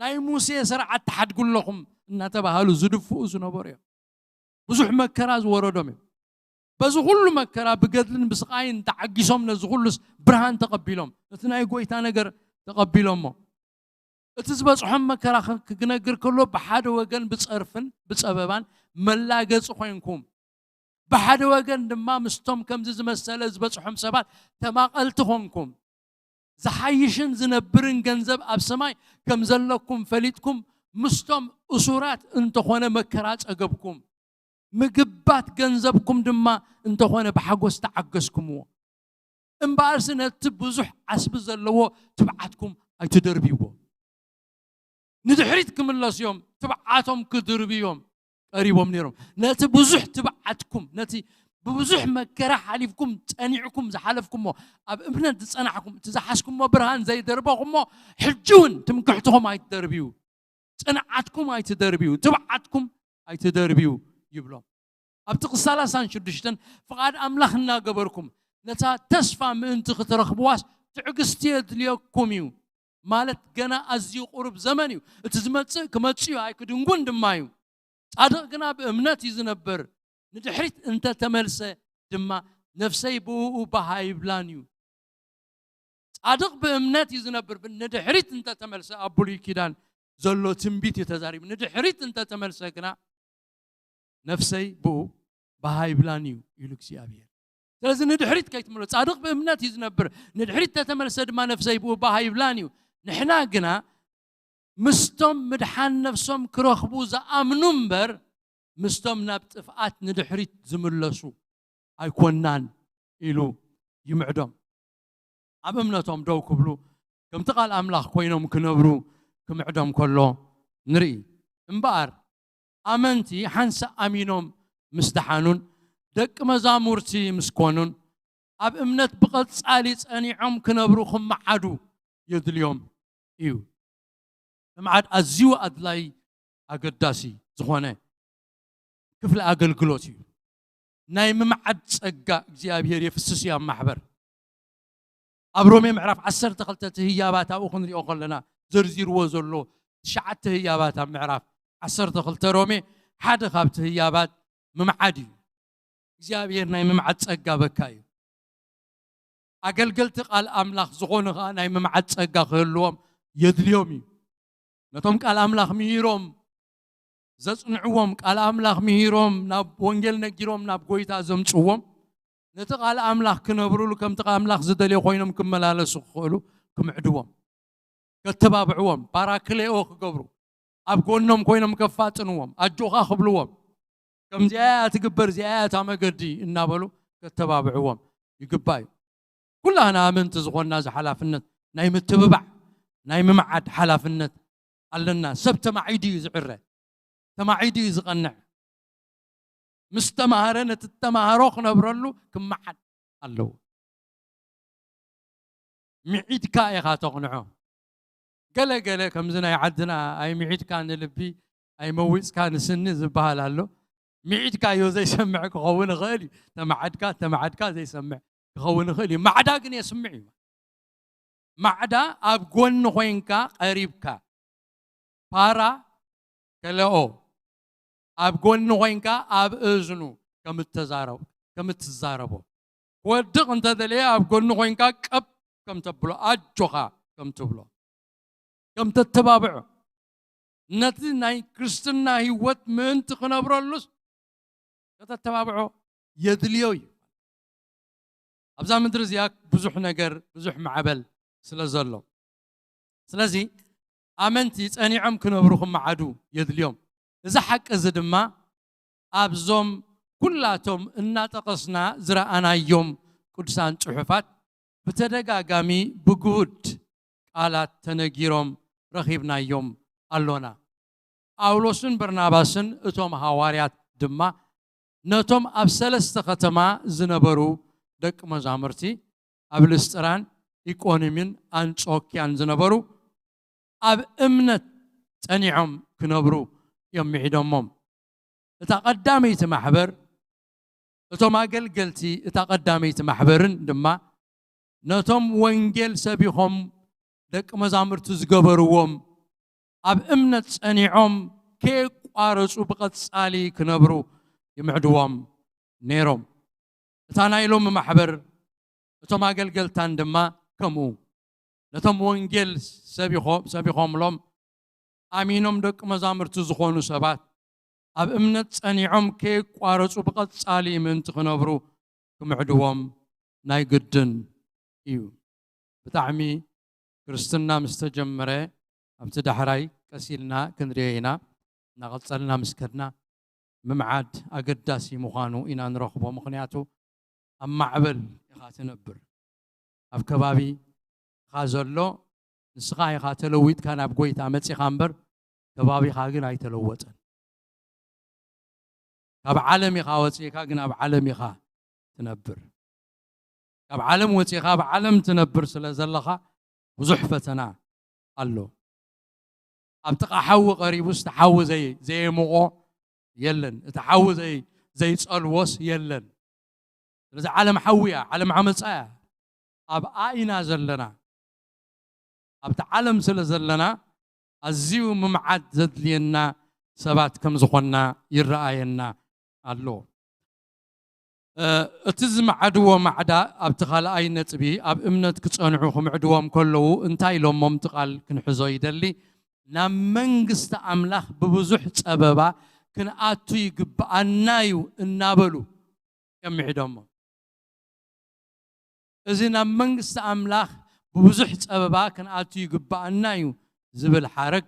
ናይ ሙሴ ስርዓት ተሓድጉ ኣለኹም እናተባሃሉ ዝድፍኡ ዝነበሩ እዮም ብዙሕ መከራ ዝወረዶም እዮም በዚ ኩሉ መከራ ብገድልን ብስቓይን ተዓጊሶም ነዚ ኩሉስ ብርሃን ተቐቢሎም እቲ ናይ ጎይታ ነገር ተቐቢሎሞ እቲ ዝበፅሖም መከራ ክነግር ከሎ ብሓደ ወገን ብፀርፍን ብፀበባን መላገፂ ኮይንኩም ብሓደ ወገን ድማ ምስቶም ከምዚ ዝመሰለ ዝበፅሖም ሰባት ተማቐልቲ ኾንኩም ዝሓይሽን ዝነብርን ገንዘብ ኣብ ሰማይ ከም ዘለኩም ፈሊጥኩም ምስቶም እሱራት እንተኾነ መከራ ጸገብኩም ምግባት ገንዘብኩም ድማ እንተኾነ ብሓጎስ ተዓገስኩምዎ እምበኣርሲ ነቲ ብዙሕ ዓስቢ ዘለዎ ትብዓትኩም ኣይትደርብይዎ ንድሕሪት ክምለሱ እዮም ትብዓቶም ክድርብዮም ቀሪቦም ነይሮም ነቲ ብዙሕ ትብዓትኩም ነቲ ብብዙሕ መከራ ሓሊፍኩም ጸኒዕኩም ዝሓለፍኩሞ፣ ኣብ እምነት ዝጸናሕኩም፣ እቲ ዝሓዝኩሞ ብርሃን ዘይደርበኹሞ፣ ሕጂ እውን ትምክሕትኹም ኣይትደርብዩ፣ ጽንዓትኩም ኣይትደርብዩ፣ ትብዓትኩም ኣይትደርብዩ ይብሎም። ኣብቲ ጥቕሲ ሰላሳን ሽዱሽተን ፍቓድ ኣምላኽ እናገበርኩም ነታ ተስፋ ምእንቲ ክትረኽብዋስ ትዕግስቲ የድልየኩም እዩ። ማለት ገና ኣዝዩ ቁሩብ ዘመን እዩ። እቲ ዝመጽእ ክመጽእ እዩ፣ ኣይክድንጉን ድማ እዩ። ጻድቕ ግና ብእምነት እዩ ዝነብር። ንድሕሪት እንተተመልሰ ድማ ነፍሰይ ብእኡ ባህ ኣይብላን እዩ። ጻድቕ ብእምነት እዩ ዝነብር። ንድሕሪት እንተተመልሰ ኣብ ብሉይ ኪዳን ዘሎ ትንቢት እዩ ተዛሪቡ። ንድሕሪት እንተተመልሰ ግና ነፍሰይ ብኡ ባህ ኣይብላን እዩ ኢሉ እግዚኣብሔር። ስለዚ ንድሕሪት ከይትምሎ ጻድቕ ብእምነት እዩ ዝነብር። ንድሕሪት ተተመልሰ ድማ ነፍሰይ ብኡ ባህ ኣይብላን እዩ። ንሕና ግና ምስቶም ምድሓን ነፍሶም ክረኽቡ ዝኣምኑ እምበር ምስቶም ናብ ጥፍኣት ንድሕሪት ዝምለሱ ኣይኮናን ኢሉ ይምዕዶም። ኣብ እምነቶም ደው ክብሉ ከምቲ ቃል ኣምላኽ ኮይኖም ክነብሩ ክምዕዶም ከሎ ንርኢ። እምበኣር ኣመንቲ ሓንሳእ ኣሚኖም ምስ ደሓኑን ደቂ መዛሙርቲ ምስ ኮኑን ኣብ እምነት ብቐጻሊ ጸኒዖም ክነብሩ ክመዓዱ የድልዮም እዩ። ምምዓድ ኣዝዩ ኣድላይ ኣገዳሲ ዝኾነ ክፍሊ ኣገልግሎት እዩ። ናይ ምምዓድ ጸጋ እግዚኣብሔር የፍስስ እዩ ኣብ ማሕበር። ኣብ ሮሜ ምዕራፍ ዓሰርተ ክልተ እቲ ህያባት ኣብኡ ክንሪኦ ከለና ዘርዚርዎ ዘሎ ትሽዓተ ህያባት ኣብ ምዕራፍ ዓሰርተ ክልተ ሮሜ ሓደ ካብቲ ህያባት ምምዓድ እዩ። እግዚኣብሔር ናይ ምምዓድ ጸጋ በካ እዩ። ኣገልገልቲ ቃል ኣምላኽ ዝኾኑ ኸኣ ናይ ምምዓድ ጸጋ ክህልዎም የድልዮም እዩ። ነቶም ቃል ኣምላኽ ምሂሮም ዘጽንዕዎም፣ ቃል ኣምላኽ ምሂሮም ናብ ወንጌል ነጊሮም ናብ ጎይታ ዘምጽዎም፣ ነቲ ቃል ኣምላኽ ክነብሩሉ፣ ከምቲ ቃል ኣምላኽ ዝደልዮ ኮይኖም ክመላለሱ ክኽእሉ ክምዕድዎም፣ ከተባብዕዎም፣ ፓራክሌኦ ክገብሩ፣ ኣብ ጎኖም ኮይኖም ከፋጥንዎም፣ ኣጆኻ ክብልዎም፣ ከምዚኣ እያ ትግበር፣ እዚኣ እያ እታ መገዲ እናበሉ ከተባብዕዎም ይግባእ እዩ። ኩላህና ኣመንቲ ዝኾንና እዚ ሓላፍነት ናይ ምትብባዕ፣ ናይ ምምዓድ ሓላፍነት ኣለና። ሰብ ተማዒዱ እዩ ዝዕረ፣ ተማዒዱ እዩ ዝቐንዕ። ምስ ተማሃረ ነቲ ተማሃሮ ክነብረሉ ክመዓድ ኣለዎ። ምዒድካ ኢኻ ተቕንዖ። ገለ ገለ ከምዚ ናይ ዓድና ኣይምዒድካ ንልቢ ኣይመዊፅካ ንስኒ ዝበሃል ኣሎ። ምዒድካዮ ዘይሰምዕ ክኸውን ይኽእል እዩ። ተማዓድካ ተማዓድካ ዘይሰምዕ ክኸውን ይኽእል እዩ። ማዕዳ ግን የስምዕ እዩ። ማዕዳ ኣብ ጎኒ ኮይንካ ቀሪብካ ፓራ ከለኦ ኣብ ጎኒ ኮይንካ ኣብ እዝኑ ከምትዛረቦ ከምትዛረቦ ክወድቕ እንተደለየ ኣብ ጎኒ ኮይንካ ቀብ ከምተብሎ ኣጆኻ ከምትብሎ ከምተተባብዖ ነቲ ናይ ክርስትና ህይወት ምእንቲ ክነብረሉስ ከተተባብዖ የድልዮ እዩ። ኣብዛ ምድሪ እዚኣ ብዙሕ ነገር ብዙሕ ማዕበል ስለ ዘሎ ስለዚ ኣመንቲ ጸኒዖም ክነብሩ ክመዓዱ የድልዮም። እዚ ሓቂ እዚ ድማ ኣብዞም ኩላቶም እናጠቐስና ዝረኣናዮም ቅዱሳን ጽሑፋት ብተደጋጋሚ ብግሁድ ቃላት ተነጊሮም ረኺብናዮም ኣሎና። ጳውሎስን በርናባስን እቶም ሃዋርያት ድማ ነቶም ኣብ ሰለስተ ከተማ ዝነበሩ ደቂ መዛሙርቲ ኣብ ልስጥራን ኢቆንምን ኣንጾክያን ዝነበሩ ኣብ እምነት ጸኒዖም ክነብሩ እዮም ምዒዶሞም። እታ ቀዳመይቲ ማሕበር እቶም ኣገልገልቲ እታ ቀዳመይቲ ማሕበርን ድማ ነቶም ወንጌል ሰቢኾም ደቂ መዛሙርቲ ዝገበርዎም ኣብ እምነት ጸኒዖም ከየቋረጹ ብቐጻሊ ክነብሩ ይምዕድዎም ነይሮም። እታ ናይ ሎሚ ማሕበር እቶም ኣገልገልታን ድማ ከምኡ ነቶም ወንጌል ሰቢኾምሎም ኣሚኖም ደቂ መዛሙርቲ ዝኾኑ ሰባት ኣብ እምነት ጸኒዖም ከየቋረጹ ብቐጻሊ ምእንቲ ክነብሩ ክምዕድዎም ናይ ግድን እዩ። ብጣዕሚ ክርስትና ምስ ተጀመረ ኣብቲ ዳሕራይ ቀስ ኢልና ክንሪኦ ኢና። እናቐጸልና ምስ ከድና ምምዓድ ኣገዳሲ ምዃኑ ኢና ንረኽቦ። ምኽንያቱ ኣብ ማዕበል ኢኻ ትነብር። ኣብ ከባቢኻ ዘሎ ንስኻ ኢኻ ተለዊጥካ ናብ ጎይታ መጺኻ እምበር ከባቢኻ ግን ኣይተለወጠን። ካብ ዓለም ኢኻ ወጺእካ ግን ኣብ ዓለም ኢኻ ትነብር። ካብ ዓለም ወፂኻ ኣብ ዓለም ትነብር ስለ ዘለኻ ብዙሕ ፈተና ኣሎ። ኣብ ጥቓ ሓዊ ቀሪቡስ እቲ ሓዊ ዘይ-፣ ዘየሙቖ የለን። እቲ ሓዊ ዘይ-፣ ዘይጸልዎስ የለን። ስለዚ ዓለም ሓዊ እያ፣ ዓለም ዓመፃ እያ። ኣብኣ ኢና ዘለና። ኣብቲ ዓለም ስለ ዘለና ኣዝዩ ምምዓድ ዘድልየና ሰባት ከም ዝኾንና ይረኣየና ኣሎ። እ፣ እቲ ዝመዓድዎ ማዕዳ ኣብቲ ካልኣይ ነጥቢ ኣብ እምነት ክጸንዑ ክምዕድዎም ከለዉ እንታይ ኢሎሞም እቲ ቃል ክንሕዞ ይደሊ። ናብ መንግስቲ ኣምላኽ ብብዙሕ ጸበባ ክንኣቱ ይግብኣና እዩ እናበሉ እዮም ምዒዶሞ። እዚ ናብ መንግስቲ ኣምላኽ ብብዙሕ ጸበባ ክንኣቱ ይግብኣና እዩ ዝብል ሓረግ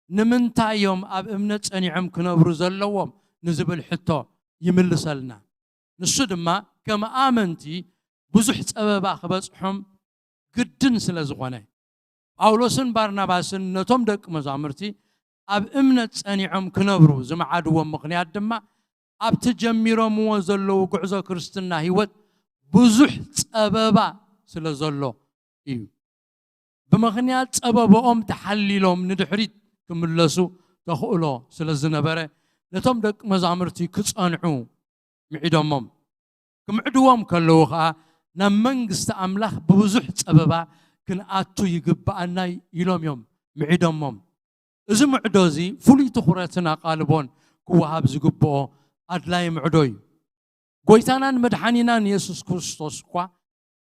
ንምንታይ እዮም ኣብ እምነት ጸኒዖም ክነብሩ ዘለዎም ንዝብል ሕቶ ይምልሰልና። ንሱ ድማ ከም ኣመንቲ ብዙሕ ጸበባ ክበጽሖም ግድን ስለ ዝኾነ፣ ጳውሎስን ባርናባስን ነቶም ደቂ መዛሙርቲ ኣብ እምነት ጸኒዖም ክነብሩ ዝመዓድዎም ምኽንያት ድማ ኣብቲ ጀሚሮምዎ ዘለዉ ጉዕዞ ክርስትና ህይወት ብዙሕ ጸበባ ስለ ዘሎ እዩ። ብምኽንያት ጸበባኦም ተሓሊሎም ንድሕሪት ክምለሱ ተኽእሎ ስለ ዝነበረ ነቶም ደቂ መዛሙርቲ ክጸንዑ ምዒዶሞም። ክምዕድዎም ከለዉ ኸኣ ናብ መንግስቲ ኣምላኽ ብብዙሕ ጸበባ ክንኣቱ ይግብኣና ኢሎም እዮም ምዒዶሞም። እዚ ምዕዶ እዚ ፍሉይ ትኹረትን ኣቓልቦን ክወሃብ ዝግብኦ ኣድላዪ ምዕዶ እዩ። ጎይታናን መድሓኒናን የሱስ ክርስቶስ እኳ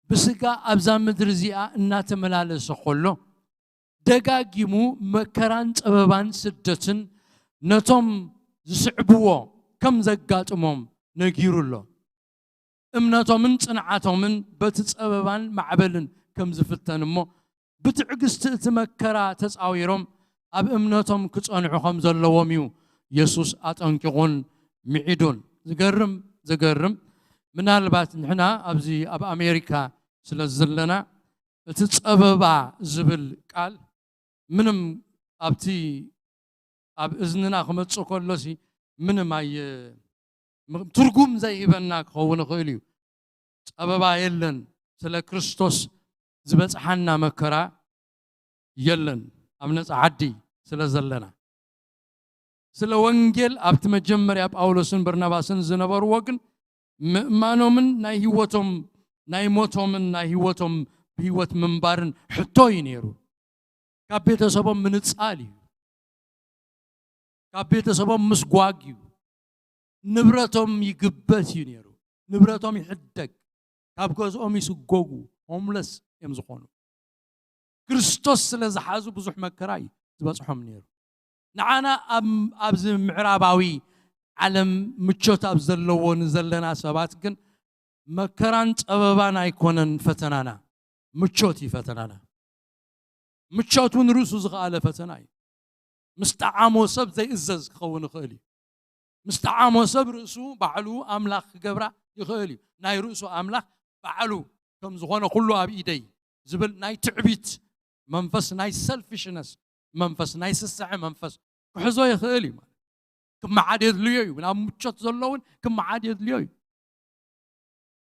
ብስጋ ኣብዛ ምድሪ እዚኣ እናተመላለሰ ከሎ ደጋጊሙ መከራን ጸበባን ስደትን ነቶም ዝስዕብዎ ከም ዘጋጥሞም ነጊሩ ኣሎ። እምነቶምን ጽንዓቶምን በቲ ጸበባን ማዕበልን ከም ዝፍተን እሞ ብትዕግስቲ እቲ መከራ ተጻዊሮም ኣብ እምነቶም ክጸንዑ ከም ዘለዎም እዩ የሱስ ኣጠንቂቑን ምዒዱን። ዝገርም፣ ዝገርም። ምናልባት ንሕና ኣብዚ ኣብ ኣሜሪካ ስለ ዘለና እቲ ጸበባ ዝብል ቃል ምንም ኣብቲ ኣብ እዝንና ክመጽእ ከሎሲ ምንም ኣየ-፣ ም-፣ ትርጉም ዘይህበና ክኸውን ይኽእል እዩ። ጸበባ የለን፣ ስለ ክርስቶስ ዝበጽሓና መከራ የለን፣ ኣብ ነጻ ዓዲ ስለ ዘለና። ስለ ወንጌል ኣብቲ መጀመርያ ጳውሎስን በርናባስን ዝነበርዎ ግን ምእማኖምን ናይ ህይወቶም፣ ናይ ሞቶምን ናይ ህይወቶም ብህይወት ምንባርን ሕቶ እዩ ነይሩ። ካብ ቤተሰቦም ምንጻል እዩ። ካብ ቤተሰቦም ምስጓግ እዩ። ንብረቶም ይግበት እዩ ነይሩ። ንብረቶም ይሕደግ። ካብ ገዝኦም ይስጎጉ። ሆምለስ እዮም ዝኾኑ። ክርስቶስ ስለ ዝሓዙ ብዙሕ መከራ እዩ ዝበጽሖም ነይሩ። ንዓና ኣብ፣ ኣብዚ ምዕራባዊ ዓለም ምቾት ኣብ ዘለዎ ንዘለና ሰባት ግን መከራን ጸበባን ኣይኮነን ፈተናና፣ ምቾት እዩ ፈተናና። ምቾት እውን ርእሱ ዝኸኣለ ፈተና እዩ። ምስ ጠዓሞ ሰብ ዘይእዘዝ ክኸውን ይኽእል እዩ። ምስ ጠዓሞ ሰብ ርእሱ ባዕሉ ኣምላኽ ክገብራ ይኽእል እዩ። ናይ ርእሱ ኣምላኽ ባዕሉ ከም ዝኾነ ኩሉ ኣብ ኢደይ ዝብል ናይ ትዕቢት መንፈስ፣ ናይ ሰልፊሽነስ መንፈስ፣ ናይ ስስዐ መንፈስ ክሕዞ ይኽእል እዩ። ማለት ክመዓድ የድልዮ እዩ። ናብ ምቾት ዘለውን ክመዓድ የድልዮ እዩ።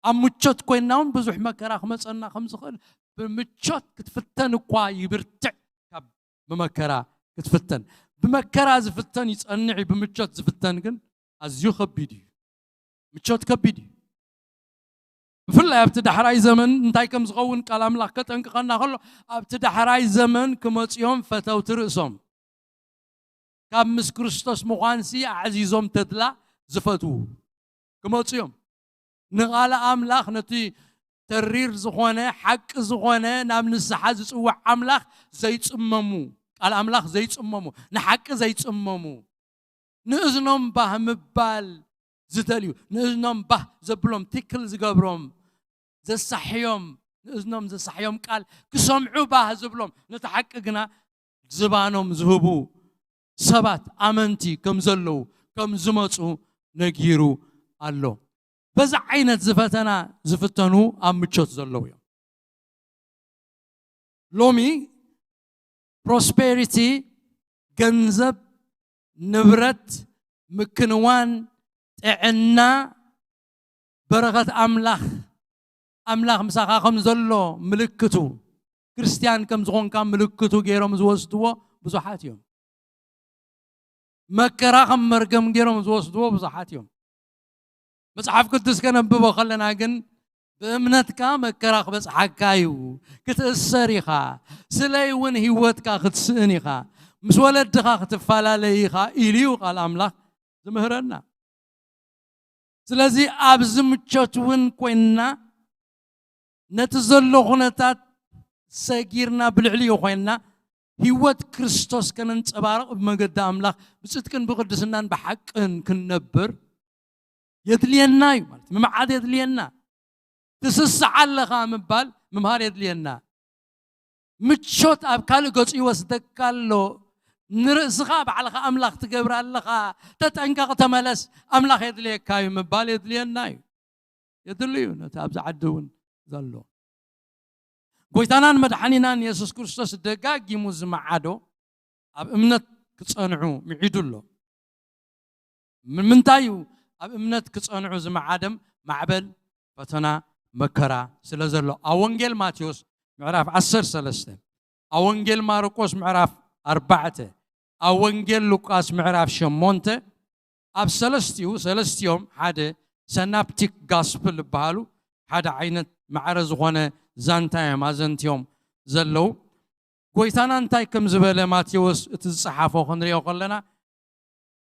ኣብ ምቾት ኮይንና እውን ብዙሕ መከራ ክመፀና ከም ዝኽእል ብምቾት ክትፍተን እኳ ይብርትዕ ካብ ብመከራ ክትፍተን። ብመከራ ዝፍተን ይጸንዕ እዩ፣ ብምቾት ዝፍተን ግን ኣዝዩ ከቢድ እዩ። ምቾት ከቢድ እዩ። ብፍላይ ኣብቲ ዳሕራይ ዘመን እንታይ ከም ዝኸውን ቃል ኣምላኽ ከጠንቅቐና ከሎ፣ ኣብቲ ዳሕራይ ዘመን ክመጽኦም ፈተውቲ ርእሶም ካብ ምስ ክርስቶስ ምዃንሲ ኣዕዚዞም ተድላ ዝፈትዉ ክመጽኡ እዮም። ንቓል ኣምላኽ፣ ነቲ ተሪር ዝኾነ ሓቂ ዝኾነ ናብ ንስሓ ዝጽውዕ ኣምላኽ ዘይጽመሙ፣ ቃል ኣምላኽ ዘይጽመሙ፣ ንሓቂ ዘይጽመሙ፣ ንእዝኖም ባህ ምባል ዝደልዩ፣ ንእዝኖም ባህ ዘብሎም፣ ቲክል ዝገብሮም፣ ዘሳሕዮም፣ ንእዝኖም ዘሳሕዮም ቃል ክሰምዑ ባህ ዝብሎም፣ ነቲ ሓቂ ግና ዝባኖም ዝህቡ ሰባት ኣመንቲ ከም ዘለዉ፣ ከም ዝመጹ ነጊሩ ኣሎ። በዚ ዓይነት ዝፈተና ዝፍተኑ ኣብ ምቾት ዘለዉ እዮም። ሎሚ ፕሮስፔሪቲ፣ ገንዘብ፣ ንብረት፣ ምክንዋን፣ ጥዕና፣ በረኸት ኣምላኽ፣ ኣምላኽ ምሳኻ ከም ዘሎ ምልክቱ፣ ክርስትያን ከም ዝኾንካ ምልክቱ ገይሮም ዝወስድዎ ብዙሓት እዮም። መከራ ከም መርገም ገይሮም ዝወስድዎ ብዙሓት እዮም። መጽሓፍ ቅዱስ ከነብቦ ከለና ግን፣ ብእምነትካ መከራ ክበጽሓካ እዩ፣ ክትእሰር ኢኻ፣ ስለይ እውን ህይወትካ ክትስእን ኢኻ፣ ምስ ወለድኻ ክትፈላለይ ኢኻ ኢሉ እዩ ቃል ኣምላኽ ዝምህረና። ስለዚ ኣብዚ ምቾት እውን ኮይንና፣ ነቲ ዘሎ ኩነታት ሰጊርና ብልዕሊኡ ኮይንና፣ ህይወት ክርስቶስ ከነንጸባርቕ ብመገዲ ኣምላኽ ብጽድቅን ብቕድስናን ብሓቅን ክንነብር የድልየና እዩ። ማለት ምምዓድ የድልየና። ትስስዕ ኣለኻ ምባል ምምሃር የድልየና። ምቾት ኣብ ካልእ ገጹ ይወስደካ ኣሎ። ንርእስኻ ባዕልኻ ኣምላኽ ትገብር ኣለኻ። ተጠንቀቕ፣ ተመለስ፣ ኣምላኽ የድልየካ እዩ ምባል የድልየና እዩ። የድሊ እዩ፣ ነቲ ኣብዚ ዓዲ እውን ዘሎ። ጎይታናን መድሓኒናን የሱስ ክርስቶስ ደጋጊሙ ዝመዓዶ ኣብ እምነት ክጸንዑ ምዒዱ ኣሎ። ንምንታይ እዩ ኣብ እምነት ክጸንዑ ዝመዓደም? ማዕበል፣ ፈተና፣ መከራ ስለ ዘሎ። ኣብ ወንጌል ማቴዎስ ምዕራፍ ዓሰርተ ሰለስተ፣ ኣብ ወንጌል ማርቆስ ምዕራፍ ኣርባዕተ፣ ኣብ ወንጌል ሉቃስ ምዕራፍ ሸሞንተ፣ ኣብ ሰለስቲኡ፣ ሰለስቲኦም ሓደ ሰናፕቲክ ጋስፕል ዝበሃሉ ሓደ ዓይነት ማዕረ ዝኾነ ዛንታ እዮም ኣዘንትዮም ዘለዉ። ጎይታና እንታይ ከም ዝበለ ማቴዎስ እቲ ዝጸሓፎ ክንሪኦ ከለና፣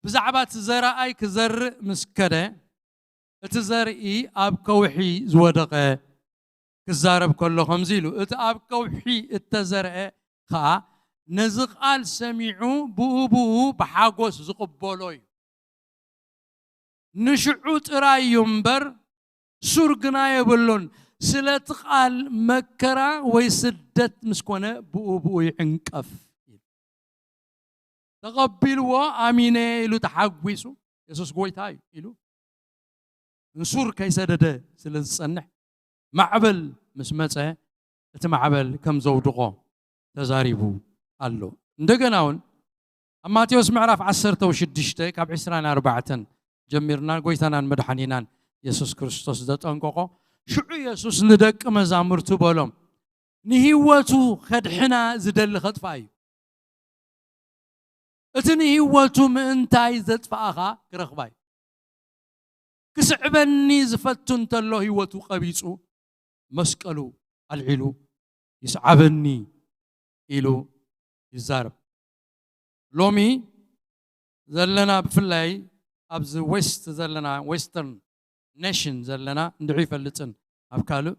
ብዛዕባ እቲ ዘረኣይ ክዘርእ ምስ ከደ፣ እቲ ዘርኢ ኣብ ከውሒ ዝወደቐ ክዛረብ ከሎ ከምዚ ኢሉ፣ እቲ ኣብ ከውሒ እተዘርአ ኸኣ ነዚ ቃል ሰሚዑ ብኡ ብኡ ብሓጎስ ዝቕበሎ እዩ። ንሽዑ ጥራይ እዩ እምበር ሱር ግና የብሉን። ስለቲ ቃል መከራ ወይ ስደት ምስ ኮነ ብኡ ብኡ ይዕንቀፍ። ተቐቢልዎ፣ ኣሚነ ኢሉ ተሓጒሱ፣ የሱስ ጎይታ እዩ ኢሉ ንሱር ከይሰደደ ስለ ዝጸንሕ፣ ማዕበል ምስ መጸ እቲ ማዕበል ከም ዘውድቖ ተዛሪቡ ኣሎ። እንደገና እውን ኣብ ማቴዎስ ምዕራፍ ዓሰርተ ሽዱሽተ ካብ ዕስራን ኣርባዕተን ጀሚርና ጎይታናን መድሓኒናን የሱስ ክርስቶስ ዘጠንቀቖ፣ ሽዑ የሱስ ንደቂ መዛሙርቱ በሎም፣ ንህይወቱ ከድሕና ዝደሊ ከጥፍኣ እዩ። እቲ ንህይወቱ ምእንታይ ዘጥፍኣኻ ክረኽባ እዩ። ክስዕበኒ ዝፈቱ እንተሎ ህይወቱ ቀቢጹ መስቀሉ ኣልዒሉ ይስዓበኒ ኢሉ ይዛረብ። ሎሚ ዘለና ብፍላይ ኣብዚ ዌስት ዘለና ዌስተርን ኔሽን ዘለና እንድዒ ይፈልጥን ኣብ ካልእ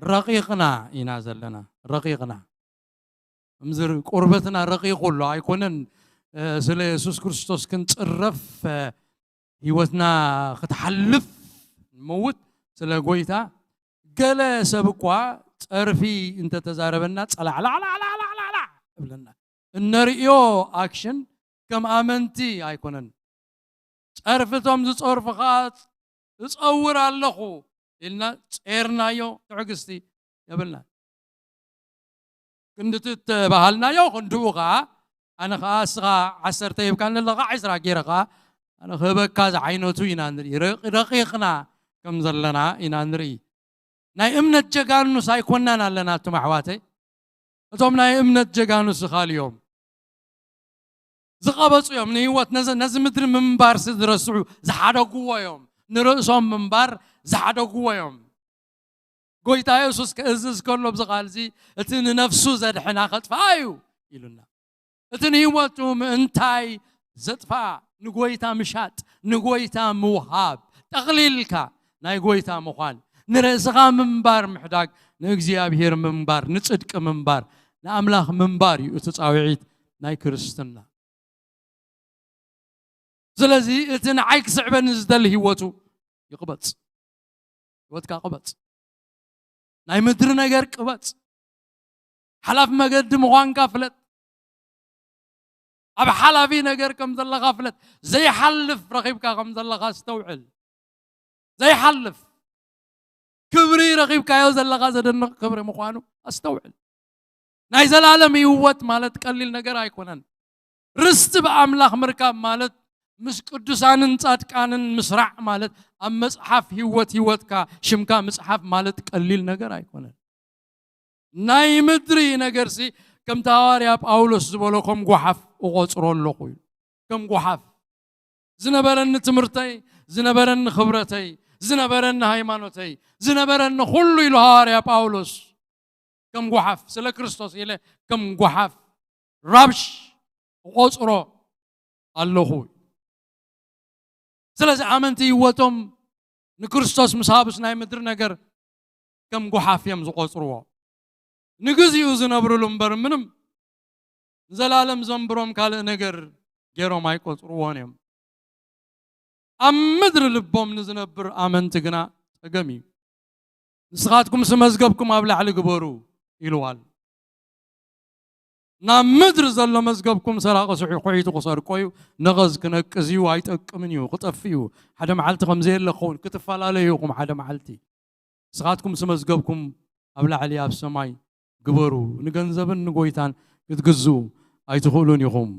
ረቂቕና ኢና ዘለና። ረቂቕና እምዝር ቁርበትና ረቂቑ ኣሎ ኣይኮነን። ስለ የሱስ ክርስቶስ ክንጽረፍ ህይወትና ክትሓልፍ ንመውት ስለ ጎይታ። ገለ ሰብ እኳ ጸርፊ እንተተዛረበና ጸላዕላዕላዕላዕላዕላዕ እብለና። እነርእዮ ኣክሽን ከም ኣመንቲ ኣይኮነን። ጸርፊ እቶም ዝጸርፉኻ እጸውር ኣለኹ ኢልና ጼርናዮ ትዕግስቲ የብልና። ክንድቲ እተባሃልናዮ ክንድኡ ኸዓ ኣነ ኸዓ እስኻ ዓሰርተ ሂብካኒ ኣለኻ ዕስራ ገይረ ኸዓ ኣነ ክህበካ ዝዓይነቱ ኢና ንርኢ። ረቂቕና ከም ዘለና ኢና ንርኢ። ናይ እምነት ጀጋኑስ ኣይኮናን ኣለና እቱም ኣሕዋተይ። እቶም ናይ እምነት ጀጋኑስ ዝኻል እዮም። ዝቐበጹ እዮም። ንህይወት ነዚ ምድሪ ምንባርሲ ዝረስዑ ዝሓደግዎ እዮም። ንርእሶም ምንባር ዝሓደግዎ እዮም። ጎይታ የሱስ ክእዝዝ ከሎ ብዚ ቃልዚ እቲ ንነፍሱ ዘድሕና ከጥፍኣ እዩ ኢሉና። እቲ ንህይወቱ ምእንታይ ዘጥፍኣ ንጎይታ ምሻጥ፣ ንጎይታ ምውሃብ፣ ጠቕሊልካ ናይ ጎይታ ምዃን፣ ንርእስኻ ምንባር ምሕዳግ፣ ንእግዚኣብሔር ምንባር፣ ንጽድቂ ምንባር፣ ንኣምላኽ ምንባር እዩ እቲ ጻውዒት ናይ ክርስትና። ስለዚ እቲ ንዓይ ክስዕበኒ ዝደሊ ህይወቱ ይቕበጽ። ህይወትካ ቅበጽ። ናይ ምድሪ ነገር ቅበጽ። ሓላፍ መገዲ ምዃንካ ፍለጥ። ኣብ ሓላፊ ነገር ከም ዘለኻ ፍለጥ። ዘይሓልፍ ረኺብካ ከም ዘለኻ ኣስተውዕል። ዘይሓልፍ ክብሪ ረኺብካዮ ዘለኻ ዘደንቕ ክብሪ ምዃኑ ኣስተውዕል። ናይ ዘላለም ህይወት ማለት ቀሊል ነገር ኣይኮነን። ርስቲ ብኣምላኽ ምርካብ ማለት ምስ ቅዱሳንን ጻድቃንን ምስራዕ ማለት ኣብ መጽሓፍ ህይወት ህይወትካ ሽምካ ምጽሓፍ ማለት ቀሊል ነገር ኣይኮነን። ናይ ምድሪ ነገርሲ ከምቲ ሃዋርያ ጳውሎስ ዝበሎ ከም ጓሓፍ እቖጽሮ ኣለኹ ኢሉ። ከም ጓሓፍ ዝነበረኒ ትምህርተይ፣ ዝነበረኒ ክብረተይ፣ ዝነበረኒ ሃይማኖተይ፣ ዝነበረኒ ኩሉ ኢሉ ሃዋርያ ጳውሎስ ከም ጓሓፍ ስለ ክርስቶስ ኢለ ከም ጓሓፍ ራብሽ እቖጽሮ ኣለኹ። ስለዚ ኣመንቲ ህይወቶም ንክርስቶስ ምስ ሃቡስ ናይ ምድሪ ነገር ከም ጓሓፍ እዮም ዝቖጽርዎ። ንግዚኡ ዝነብርሉ እምበር ምንም ንዘላለም ዘንብሮም ካልእ ነገር ገይሮም ኣይቆጽርዎን እዮም። ኣብ ምድሪ ልቦም ንዝነብር ኣመንቲ ግና ጸገም እዩ። ንስኻትኩም ስመዝገብኩም ኣብ ላዕሊ ግበሩ ኢልዋል። ናብ ምድሪ ዘሎ መዝገብኩም ሰራቂ ስሑ ኩዒቱ ክሰርቆ እዩ፣ ነቐዝ ክነቅዝ እዩ፣ ኣይጠቅምን እዩ፣ ክጠፍእ እዩ። ሓደ መዓልቲ ከም ዘየለ ክኸውን ክትፈላለዩ ኢኹም። ሓደ መዓልቲ ንስኻትኩም ስመዝገብኩም ኣብ ላዕሊ ኣብ ሰማይ ግበሩ። ንገንዘብን ንጎይታን ክትግዝኡ ኣይትኽእሉን ኢኹም።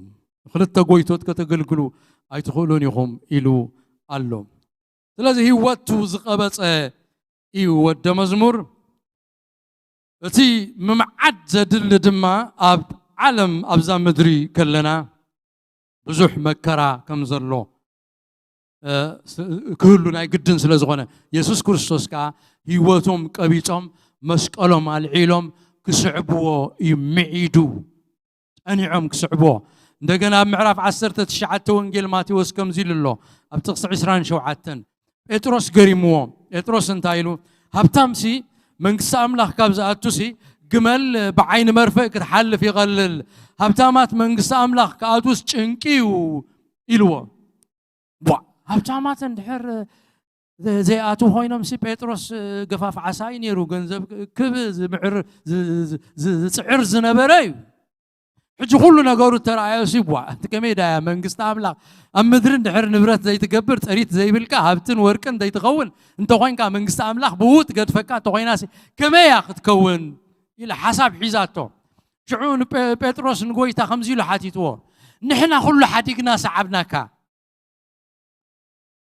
ክልተ ጎይቶት ከተገልግሉ ኣይትኽእሉን ኢኹም ኢሉ ኣሎ። ስለዚ ህይወቱ ዝቐበጸ እዩ ወደ መዝሙር። እቲ ምምዓድ ዘድሊ ድማ ኣብ ዓለም ኣብዛ ምድሪ ከለና ብዙሕ መከራ ከም ዘሎ እ፣ ስ- ክህሉ ናይ ግድን ስለ ዝኾነ የሱስ ክርስቶስ ከዓ ህይወቶም ቀቢጾም መስቀሎም ኣልዒሎም ክስዕብዎ እዩ ምዒዱ። ጸኒዖም ክስዕብዎ። እንደገና ኣብ ምዕራፍ ዓሰርተ ትሽዓተ ወንጌል ማቴዎስ ከምዚ ኢሉ ኣሎ። ኣብ ጥቕሲ ዕስራን ሸውዓተን ጴጥሮስ ገሪምዎ። ጴጥሮስ እንታይ ኢሉ? ሃብታምሲ መንግስቲ ኣምላኽ ካብ ዝኣቱሲ ግመል ብዓይኒ መርፍእ ክትሓልፍ ይቐልል፣ ሃብታማት መንግስቲ ኣምላኽ ክኣቱስ ጭንቂ እዩ ኢልዎ። ቧ፣ ሃብታማት እንድሕር ዘይኣቱ ኮይኖምሲ ጴጥሮስ ገፋፍ ዓሳ እዩ ነይሩ። ገንዘብ ክብ ዝምዕር ዝፅዕር ዝነበረ እዩ። ሕጂ ኩሉ ነገሩ ተረኣዮሲ ቧ፣ እቲ ከመይ ዳያ መንግስቲ ኣምላኽ ኣብ ምድሪ እንድሕር ንብረት ዘይትገብር፣ ጥሪት ዘይብልካ፣ ሃብትን ወርቅን ዘይትኸውን እንተኮይንካ መንግስቲ ኣምላኽ ብኡ ትገድፈካ እንተኮይናሲ ከመይ እያ ክትከውን ኢለ ሓሳብ ሒዛቶ። ሽዑ ንጴጥሮስ ንጎይታ ከምዚ ኢሉ ሓቲትዎ፣ ንሕና ኩሉ ሓዲግና ሰዓብናካ።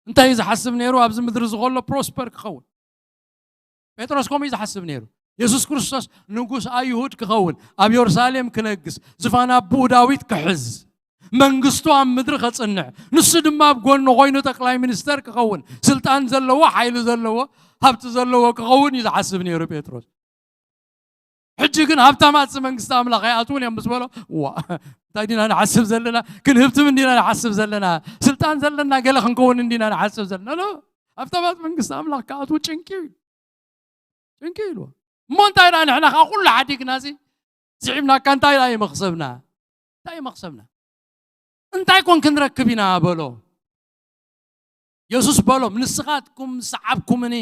እንታይ እዩ ዝሓስብ ነይሩ? ኣብዚ ምድሪ ዝኸሎ ፕሮስፐር ክኸውን። ጴጥሮስ ከምኡ እዩ ዝሓስብ ነይሩ። የሱስ ክርስቶስ ንጉስ ኣይሁድ ክኸውን፣ ኣብ የሩሳሌም ክነግስ፣ ዝፋን ኣቦኡ ዳዊት ክሕዝ፣ መንግስቱ ኣብ ምድሪ ከጽንዕ፣ ንሱ ድማ ኣብ ጎኑ ኮይኑ ጠቅላይ ሚኒስተር ክኸውን፣ ስልጣን ዘለዎ፣ ሓይሊ ዘለዎ፣ ሃብቲ ዘለዎ ክኸውን እዩ ዝሓስብ ነይሩ ጴጥሮስ። ሕጂ ግን ሃብታማት መንግስቲ ኣምላኽ ኣይኣትውን እዮም ምስ በሎ፣ ዋ፣ እንታይ ዲና ንሓስብ ዘለና? ክንህብትም እንዲና ንሓስብ ዘለና? ስልጣን ዘለና ገለ ክንከውን እንዲና ንሓስብ ዘለና? ኖ፣ ሃብታማት መንግስቲ ኣምላኽ ክኣትዉ ጭንቂ እዩ። ጭንቂ ኢልዎ። እሞ እንታይ ደኣ ንሕና ካብ ኩሉ ሓዲግና ሲ ስዒብናካ እንታይ ደኣ ይመኽሰብና? እንታይ ይመኽሰብና? እንታይ ኮን ክንረክብ ኢና በሎ። የሱስ በሎም፣ ንስኻትኩም ዝሰዓብኩምኒ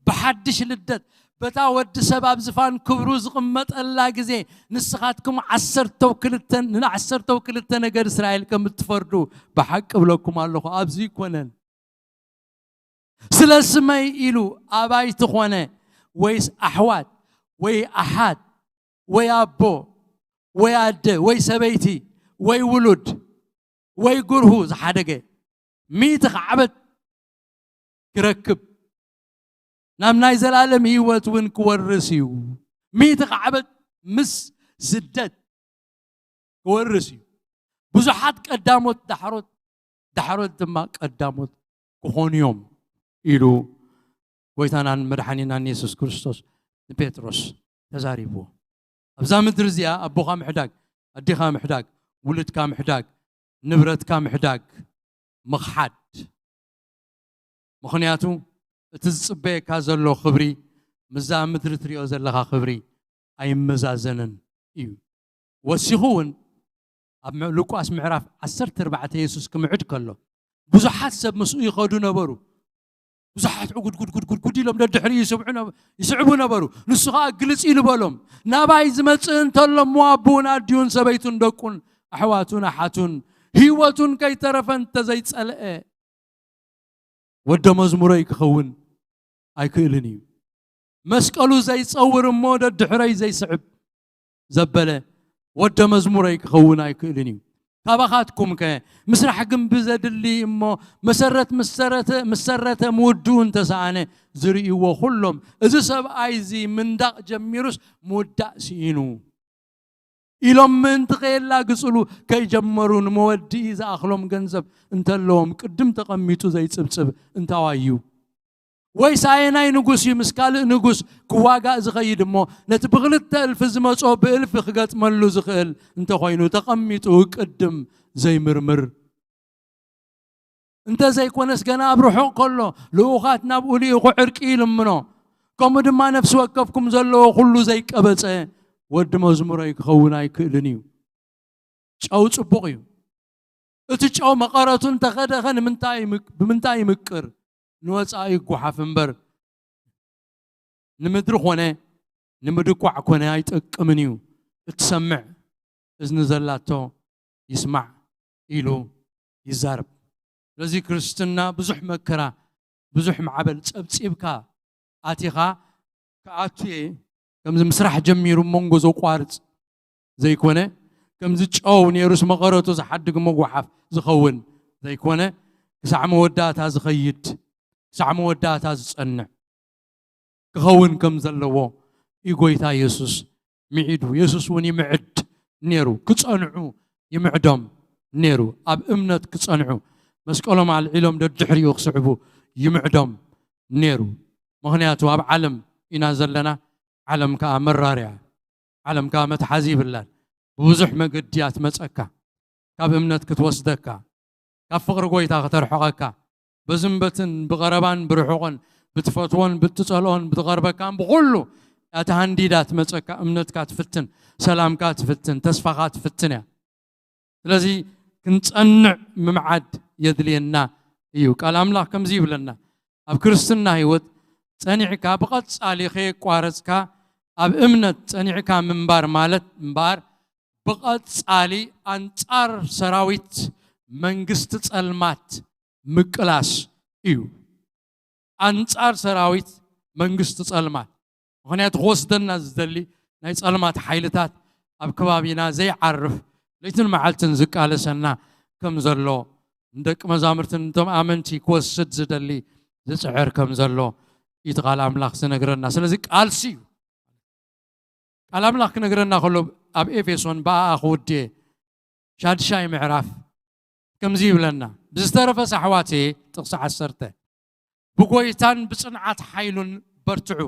ብሓድሽ ልደት በታ ወዲ ሰብ ኣብ ዝፋን ክብሩ ዝቕመጠላ ግዜ ንስኻትኩም ዓሰርተው ክልተን ንዓሰርተው ክልተ ነገድ እስራኤል ከም እትፈርዱ ብሓቂ እብለኩም ኣለኹ። ኣብዚ ይኮነን። ስለ ስመይ ኢሉ ኣባይቲ ኾነ ወይስ ኣሕዋት ወይ ኣሓት ወይ ኣቦ ወይ ኣደ ወይ ሰበይቲ ወይ ውሉድ ወይ ጉርሁ ዝሓደገ ሚእቲ ካዕበት ክረክብ ናብ ናይ ዘላለም ህይወት እውን ክወርስ እዩ። ሚእቲ ካዕበት ምስ ስደት ክወርስ እዩ። ብዙሓት ቀዳሞት ዳሕሮት፣ ዳሕሮት ድማ ቀዳሞት ክኾኑ እዮም ኢሉ ጎይታናን መድሓኒናን የሱስ ክርስቶስ ንጴጥሮስ ተዛሪብዎ። ኣብዛ ምድሪ እዚኣ ኣቦኻ ምሕዳግ፣ ኣዴኻ ምሕዳግ፣ ውሉድካ ምሕዳግ፣ ንብረትካ ምሕዳግ፣ ምኽሓድ። ምኽንያቱ እቲ ዝጽበየካ ዘሎ ክብሪ ምስዛ ምድሪ ትሪኦ ዘለኻ ክብሪ ኣይመዛዘንን እዩ። ወሲኹ እውን ኣብ ምዕ- ሉቃስ ምዕራፍ ዓሰርተ ኣርባዕተ የሱስ ክምዕድ ከሎ ብዙሓት ሰብ ምስኡ ይኸዱ ነበሩ። ብዙሓት ዕጉድጉድጉድጉድ ኢሎም ደድሕሪኡ ይስብዑ ነበ- ይስዕቡ ነበሩ። ንሱ ኸዓ ግልጽ ኢሉ በሎም፣ ናባይ ዝመጽእ እንተሎ እሞ ኣቦኡን ኣዲኡን ሰበይቱን ደቁን ኣሕዋቱን ኣሓቱን ህይወቱን ከይተረፈ እንተዘይጸልአ ወደ መዝሙረይ ክኸውን ኣይክእልን እዩ። መስቀሉ ዘይጸውር እሞ ደድሕረይ ዘይስዕብ ዘበለ ወደ መዝሙረይ ክኸውን ኣይክእልን እዩ። ካባኻትኩም ከ ምስራሕ ግንቢ ዘድሊ እሞ መሰረት ምስ ሰረተ ምስ ሰረተ ምውድኡ እንተሰኣነ ዝርእይዎ ኩሎም፣ እዚ ሰብኣይ እዚ ምንዳቕ ጀሚሩስ ምውዳእ ስኢኑ ኢሎም ምእንቲ ከየላግጽሉ ከይጀመሩ ንመወድኢ ዝኣኽሎም ገንዘብ እንተለዎም ቅድም ተቐሚጡ ዘይጽብጽብ እንታዋይ እዩ? ወይስ ኣየናይ ንጉስ እዩ ምስ ካልእ ንጉስ ክዋጋእ ዝኸይድ እሞ ነቲ ብኽልተ እልፊ ዝመጾ ብእልፊ ክገጥመሉ ዝኽእል እንተኾይኑ ተቐሚጡ ቅድም ዘይምርምር? እንተ ዘይኮነስ ገና ኣብ ርሑቕ ከሎ ልኡኻት ናብኡ ልኢኹ ዕርቂ ይልምኖ። ከምኡ ድማ ነፍሲ ወከፍኩም ዘለዎ ኩሉ ዘይቀበጸ ወዲ መዝሙረይ ክኸውን ኣይክእልን እዩ። ጨው ጽቡቕ እዩ። እቲ ጨው መቐረቱ እንተኸደኸ ንምንታይ ይምቅ- ብምንታይ ይምቅር? ንወጻኢ ይጓሓፍ እምበር ንምድሪ ኮነ ንምድኳዕ ኮነ ኣይጠቅምን እዩ። እትሰምዕ እዝኒ ዘላቶ ይስማዕ ኢሉ ይዛረብ። ስለዚ ክርስትና ብዙሕ መከራ፣ ብዙሕ ማዕበል ጸብጺብካ ኣቲኻ ክኣቱ እየ፣ ከምዚ ምስራሕ ጀሚሩ መንጎ ዘቋርጽ ዘይኮነ፣ ከምዚ ጨው ነይሩስ መቐረቱ ዝሓድግ መጓሓፍ ዝኸውን ዘይኮነ፣ ክሳዕ መወዳእታ ዝኸይድ፣ ክሳዕ መወዳእታ ዝጸንዕ ክኸውን ከም ዘለዎ እዩ ጎይታ የሱስ ምዒዱ። የሱስ እውን ይምዕድ ነይሩ። ክጸንዑ ይምዕዶም ነይሩ። ኣብ እምነት ክጸንዑ፣ መስቀሎም ኣልዒሎም ደድሕሪኡ ክስዕቡ ይምዕዶም ነይሩ። ምኽንያቱ ኣብ ዓለም ኢና ዘለና፣ ዓለም ከኣ መራርያ፣ ዓለም ከኣ መትሓዚ ይብላን። ብብዙሕ መገዲ እያ ትመጸካ። ካብ እምነት ክትወስደካ፣ ካብ ፍቕሪ ጎይታ ከተርሕቐካ፣ በዝን በትን ብቐረባን ብርሑቕን፣ ብትፈትዎን ብትጸልኦን፣ ብትቐርበካን ብኹሉ እያ ተሃንዲዳ ትመጸካ። እምነትካ ትፍትን፣ ሰላምካ ትፍትን፣ ተስፋኻ ትፍትን እያ። ስለዚ ክንጸንዕ ምምዓድ የድልየና እዩ። ቃል ኣምላኽ ከምዚ ይብለና፣ ኣብ ክርስትና ህይወት ጸኒዕካ ብቐጻሊ ከየቋረጽካ ኣብ እምነት ጸኒዕካ ምንባር ማለት እምበኣር ብቐጻሊ ኣንጻር ሰራዊት መንግስቲ ጸልማት ምቅላስ እዩ። ኣንጻር ሰራዊት መንግስቲ ጸልማት። ምኽንያቱ ክወስደና ዝደሊ ናይ ጸልማት ሓይልታት ኣብ ከባቢና ዘይዓርፍ ለይትን መዓልትን ዝቃለሰና ከም ዘሎ ንደቂ መዛሙርትን ነቶም ኣመንቲ ክወስድ ዝደሊ ዝጽዕር ከም ዘሎ እዩ እቲ ቃል ኣምላኽ ዝነግረና። ስለዚ ቃልሲ እዩ። ቃል ኣምላኽ ክነግረና ከሎ ኣብ ኤፌሶን ብኣኣ ክውድየ ሻድሻይ ምዕራፍ ከምዚ ይብለና፣ ብዝተረፈ ሳሕዋት ጥቕሲ ዓሰርተ ብጎይታን ብጽንዓት ሓይሉን በርትዑ።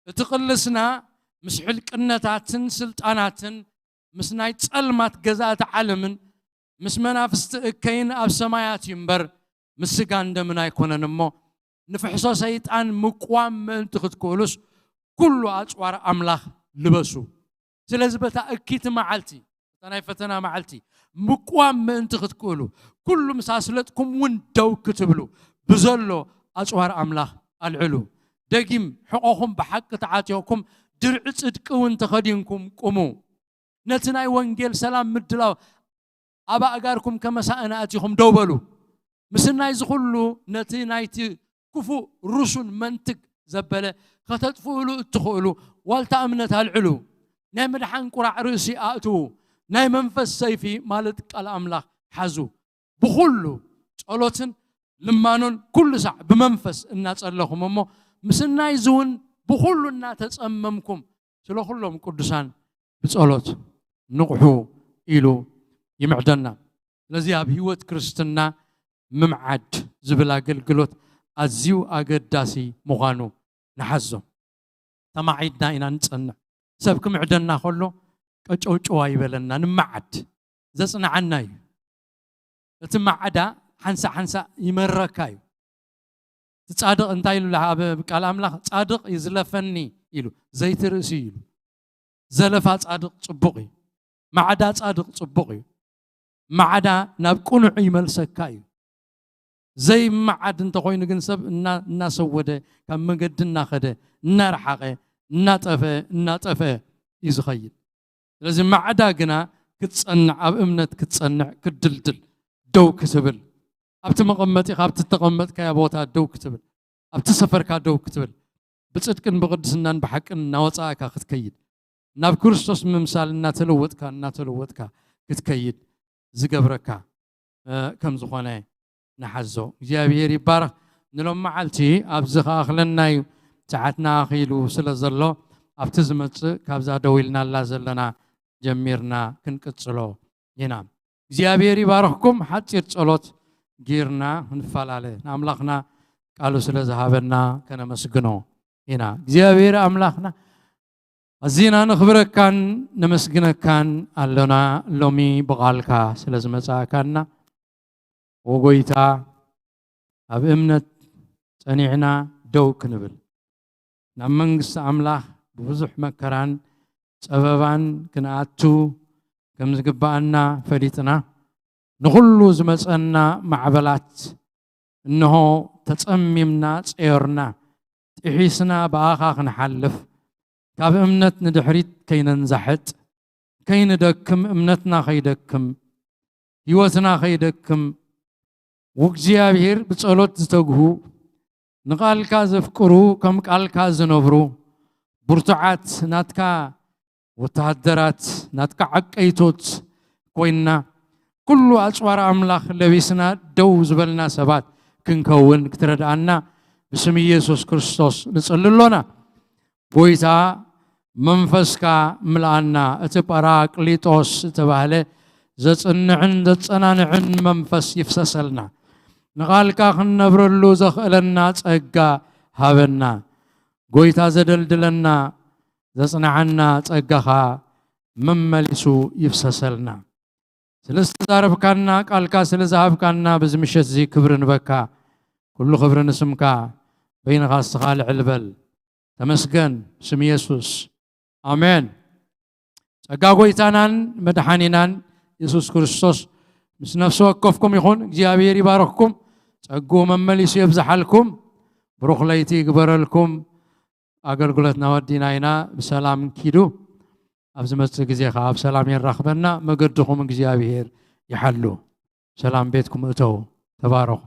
እቲ ቅልስና ምስ ሕልቅነታትን ስልጣናትን ምስ ናይ ጸልማት ገዛእቲ ዓለምን ምስ መናፍስቲ እከይን ኣብ ሰማያት እዩ እምበር ምስ ስጋን ደምን ኣይኮነን እሞ ንፍሕሶ ሰይጣን ምቅዋም ምእንቲ ክትክእሉስ ኩሉ ኣጽዋር ኣምላኽ ልበሱ። ስለዚ በታ እኪቲ መዓልቲ እታ ናይ ፈተና መዓልቲ ምቅዋም ምእንቲ ክትክእሉ ኩሉ ምስ ኣስለጥኩም እውን ደው ክትብሉ ብዘሎ ኣጽዋር ኣምላኽ ኣልዕሉ። ደጊም ሕቖኹም ብሓቂ ተዓጢቕኩም ድርዒ ጽድቂ እውን ተኸዲንኩም ቁሙ። ነቲ ናይ ወንጌል ሰላም ምድላው ኣብ ኣእጋርኩም ከመሳእነ ኣቲኹም ደው በሉ። ምስናይ እዚ ኩሉ ነቲ ናይቲ ክፉእ ርሱን መንትግ ዘበለ ከተጥፍእሉ እትኽእሉ ዋልታ እምነት ኣልዕሉ። ናይ ምድሓን ቁራዕ ርእሲ ኣእትዉ። ናይ መንፈስ ሰይፊ ማለት ቃል ኣምላኽ ሓዙ። ብኹሉ ጸሎትን ልማኖን ኩሉ ሳዕ ብመንፈስ እናጸለኹም እሞ ምስናይ እዚ እውን ብኹሉ እናተጸመምኩም ስለ ኩሎም ቅዱሳን ብጸሎት ንቕሑ ኢሉ ይምዕደና። ስለዚ ኣብ ህይወት ክርስትና ምምዓድ ዝብል ኣገልግሎት ኣዝዩ ኣገዳሲ ምዃኑ ንሓዞ። ተማዒድና ኢና ንጸንዕ። ሰብ ክምዕደና ከሎ ቀጨውጨው ኣይበለና፣ ንመዓድ። ዘጽንዓና እዩ። እቲ ማዕዳ ሓንሳእ ሓንሳእ ይመረካ እዩ። እቲ ጻድቕ እንታይ ኢሉ ኣብ ቃል ኣምላኽ? "ጻድቕ ይዝለፈኒ" ኢሉ፣ "ዘይቲ ርእሲ" ኢሉ። ዘለፋ ጻድቕ ጽቡቕ እዩ። ማዕዳ ጻድቕ ጽቡቕ እዩ። ማዕዳ ናብ ቅኑዕ ይመልሰካ እዩ። ዘይመዓድ እንተኾይኑ ግን ሰብ እና-፣ እናሰወደ፣ ካብ መገዲ እናኸደ፣ እናረሓቐ፣ እናጠፈ፣ እናጠፈ እዩ ዝኸይድ። ስለዚ ማዕዳ ግና ክትጸንዕ፣ ኣብ እምነት ክትጸንዕ፣ ክትድልድል፣ ደው ክትብል፣ ኣብቲ መቐመጢኻ፣ ኣብቲ እተቐመጥካዮ ቦታ ደው ክትብል፣ ኣብቲ ሰፈርካ ደው ክትብል፣ ብጽድቅን ብቕድስናን ብሓቅን እናወጻእካ ክትከይድ፣ ናብ ክርስቶስ ምምሳል እናተለወጥካ፣ እናተለወጥካ ክትከይድ ዝገብረካ ከም ዝኾነ ንሓዞ። እግዚኣብሔር ይባረኽ። ንሎም መዓልቲ ኣብዚ ከኣኽለና እዩ። ሰዓትና ኣኺሉ ስለ ዘሎ ኣብቲ ዝመጽእ ካብዛ ደው ኢልናላ ዘለና ጀሚርና ክንቅጽሎ ኢና። እግዚኣብሔር ይባረኽኩም። ሓጺር ጸሎት ጌርና ንፈላለ። ንኣምላኽና ቃሉ ስለ ዝሃበና ከነመስግኖ ኢና። እግዚኣብሔር ኣምላኽና ኣዚና ነኽብረካን ነመስግነካን ኣሎና። ሎሚ ብቓልካ ስለ ዝመጻእካና፣ ኦ ጎይታ፣ ኣብ እምነት ጸኒዕና ደው ክንብል፣ ናብ መንግስቲ ኣምላኽ ብብዙሕ መከራን ጸበባን ክንኣቱ ከም ዝግብኣና ፈሊጥና፣ ንኹሉ ዝመጸና ማዕበላት እንሆ ተጸሚምና ጸዮርና፣ ጥሒስና ብኣኻ ክንሓልፍ፣ ካብ እምነት ንድሕሪት ከይነንዛሕጥ፣ ከይንደክም፣ እምነትና ከይደክም፣ ህይወትና ከይደክም፣ ውእግዚኣብሔር ብጸሎት ዝተግሁ፣ ንቓልካ ዘፍቅሩ፣ ከም ቃልካ ዝነብሩ፣ ብርቱዓት ናትካ ወተሃደራት፣ ናትካ ዓቀይቶት ኮይንና፣ ኩሉ ኣጽዋር ኣምላኽ ለቢስና ደው ዝበልና ሰባት ክንከውን ክትረድኣና ብስም ኢየሱስ ክርስቶስ ንጽሊ ኣሎና። ጎይታ መንፈስካ ምልኣና። እቲ ጳራቅሊጦስ ዝተባህለ ዘጽንዕን ዘጸናንዕን መንፈስ ይፍሰሰልና። ንቓልካ ክንነብረሉ ዘኽእለና ጸጋ ሃበና። ጎይታ ዘደልድለና ዘጽንዓና ጸጋኻ መመሊሱ ይፍሰሰልና። ስለ ዝተዛረብካና፣ ቃልካ ስለ ዝሃብካና፣ በዚ ምሸት እዚ ክብሪ ንበካ። ኩሉ ክብሪ ንስምካ፣ በይንኻ እስኻ ልዕል በል። ተመስገን፣ ስም የሱስ። ኣሜን። ጸጋ ጎይታናን መድሓኒናን የሱስ ክርስቶስ ምስ ነፍሲ ወከፍኩም ይኹን። እግዚኣብሔር ይባረኽኩም፣ ጸግኡ መመሊሱ የብዝሓልኩም፣ ብሩኽ ለይቲ ይግበረልኩም። ኣገልግሎትና ወዲና ኢና። ብሰላም ኪዱ፣ ኣብ ዝመጽእ ግዜ ኸዓ ኣብ ሰላም የራኽበና። መገድኹም እግዚኣብሔር ይሓሉ። ሰላም ቤትኩም እተው። ተባረኹ።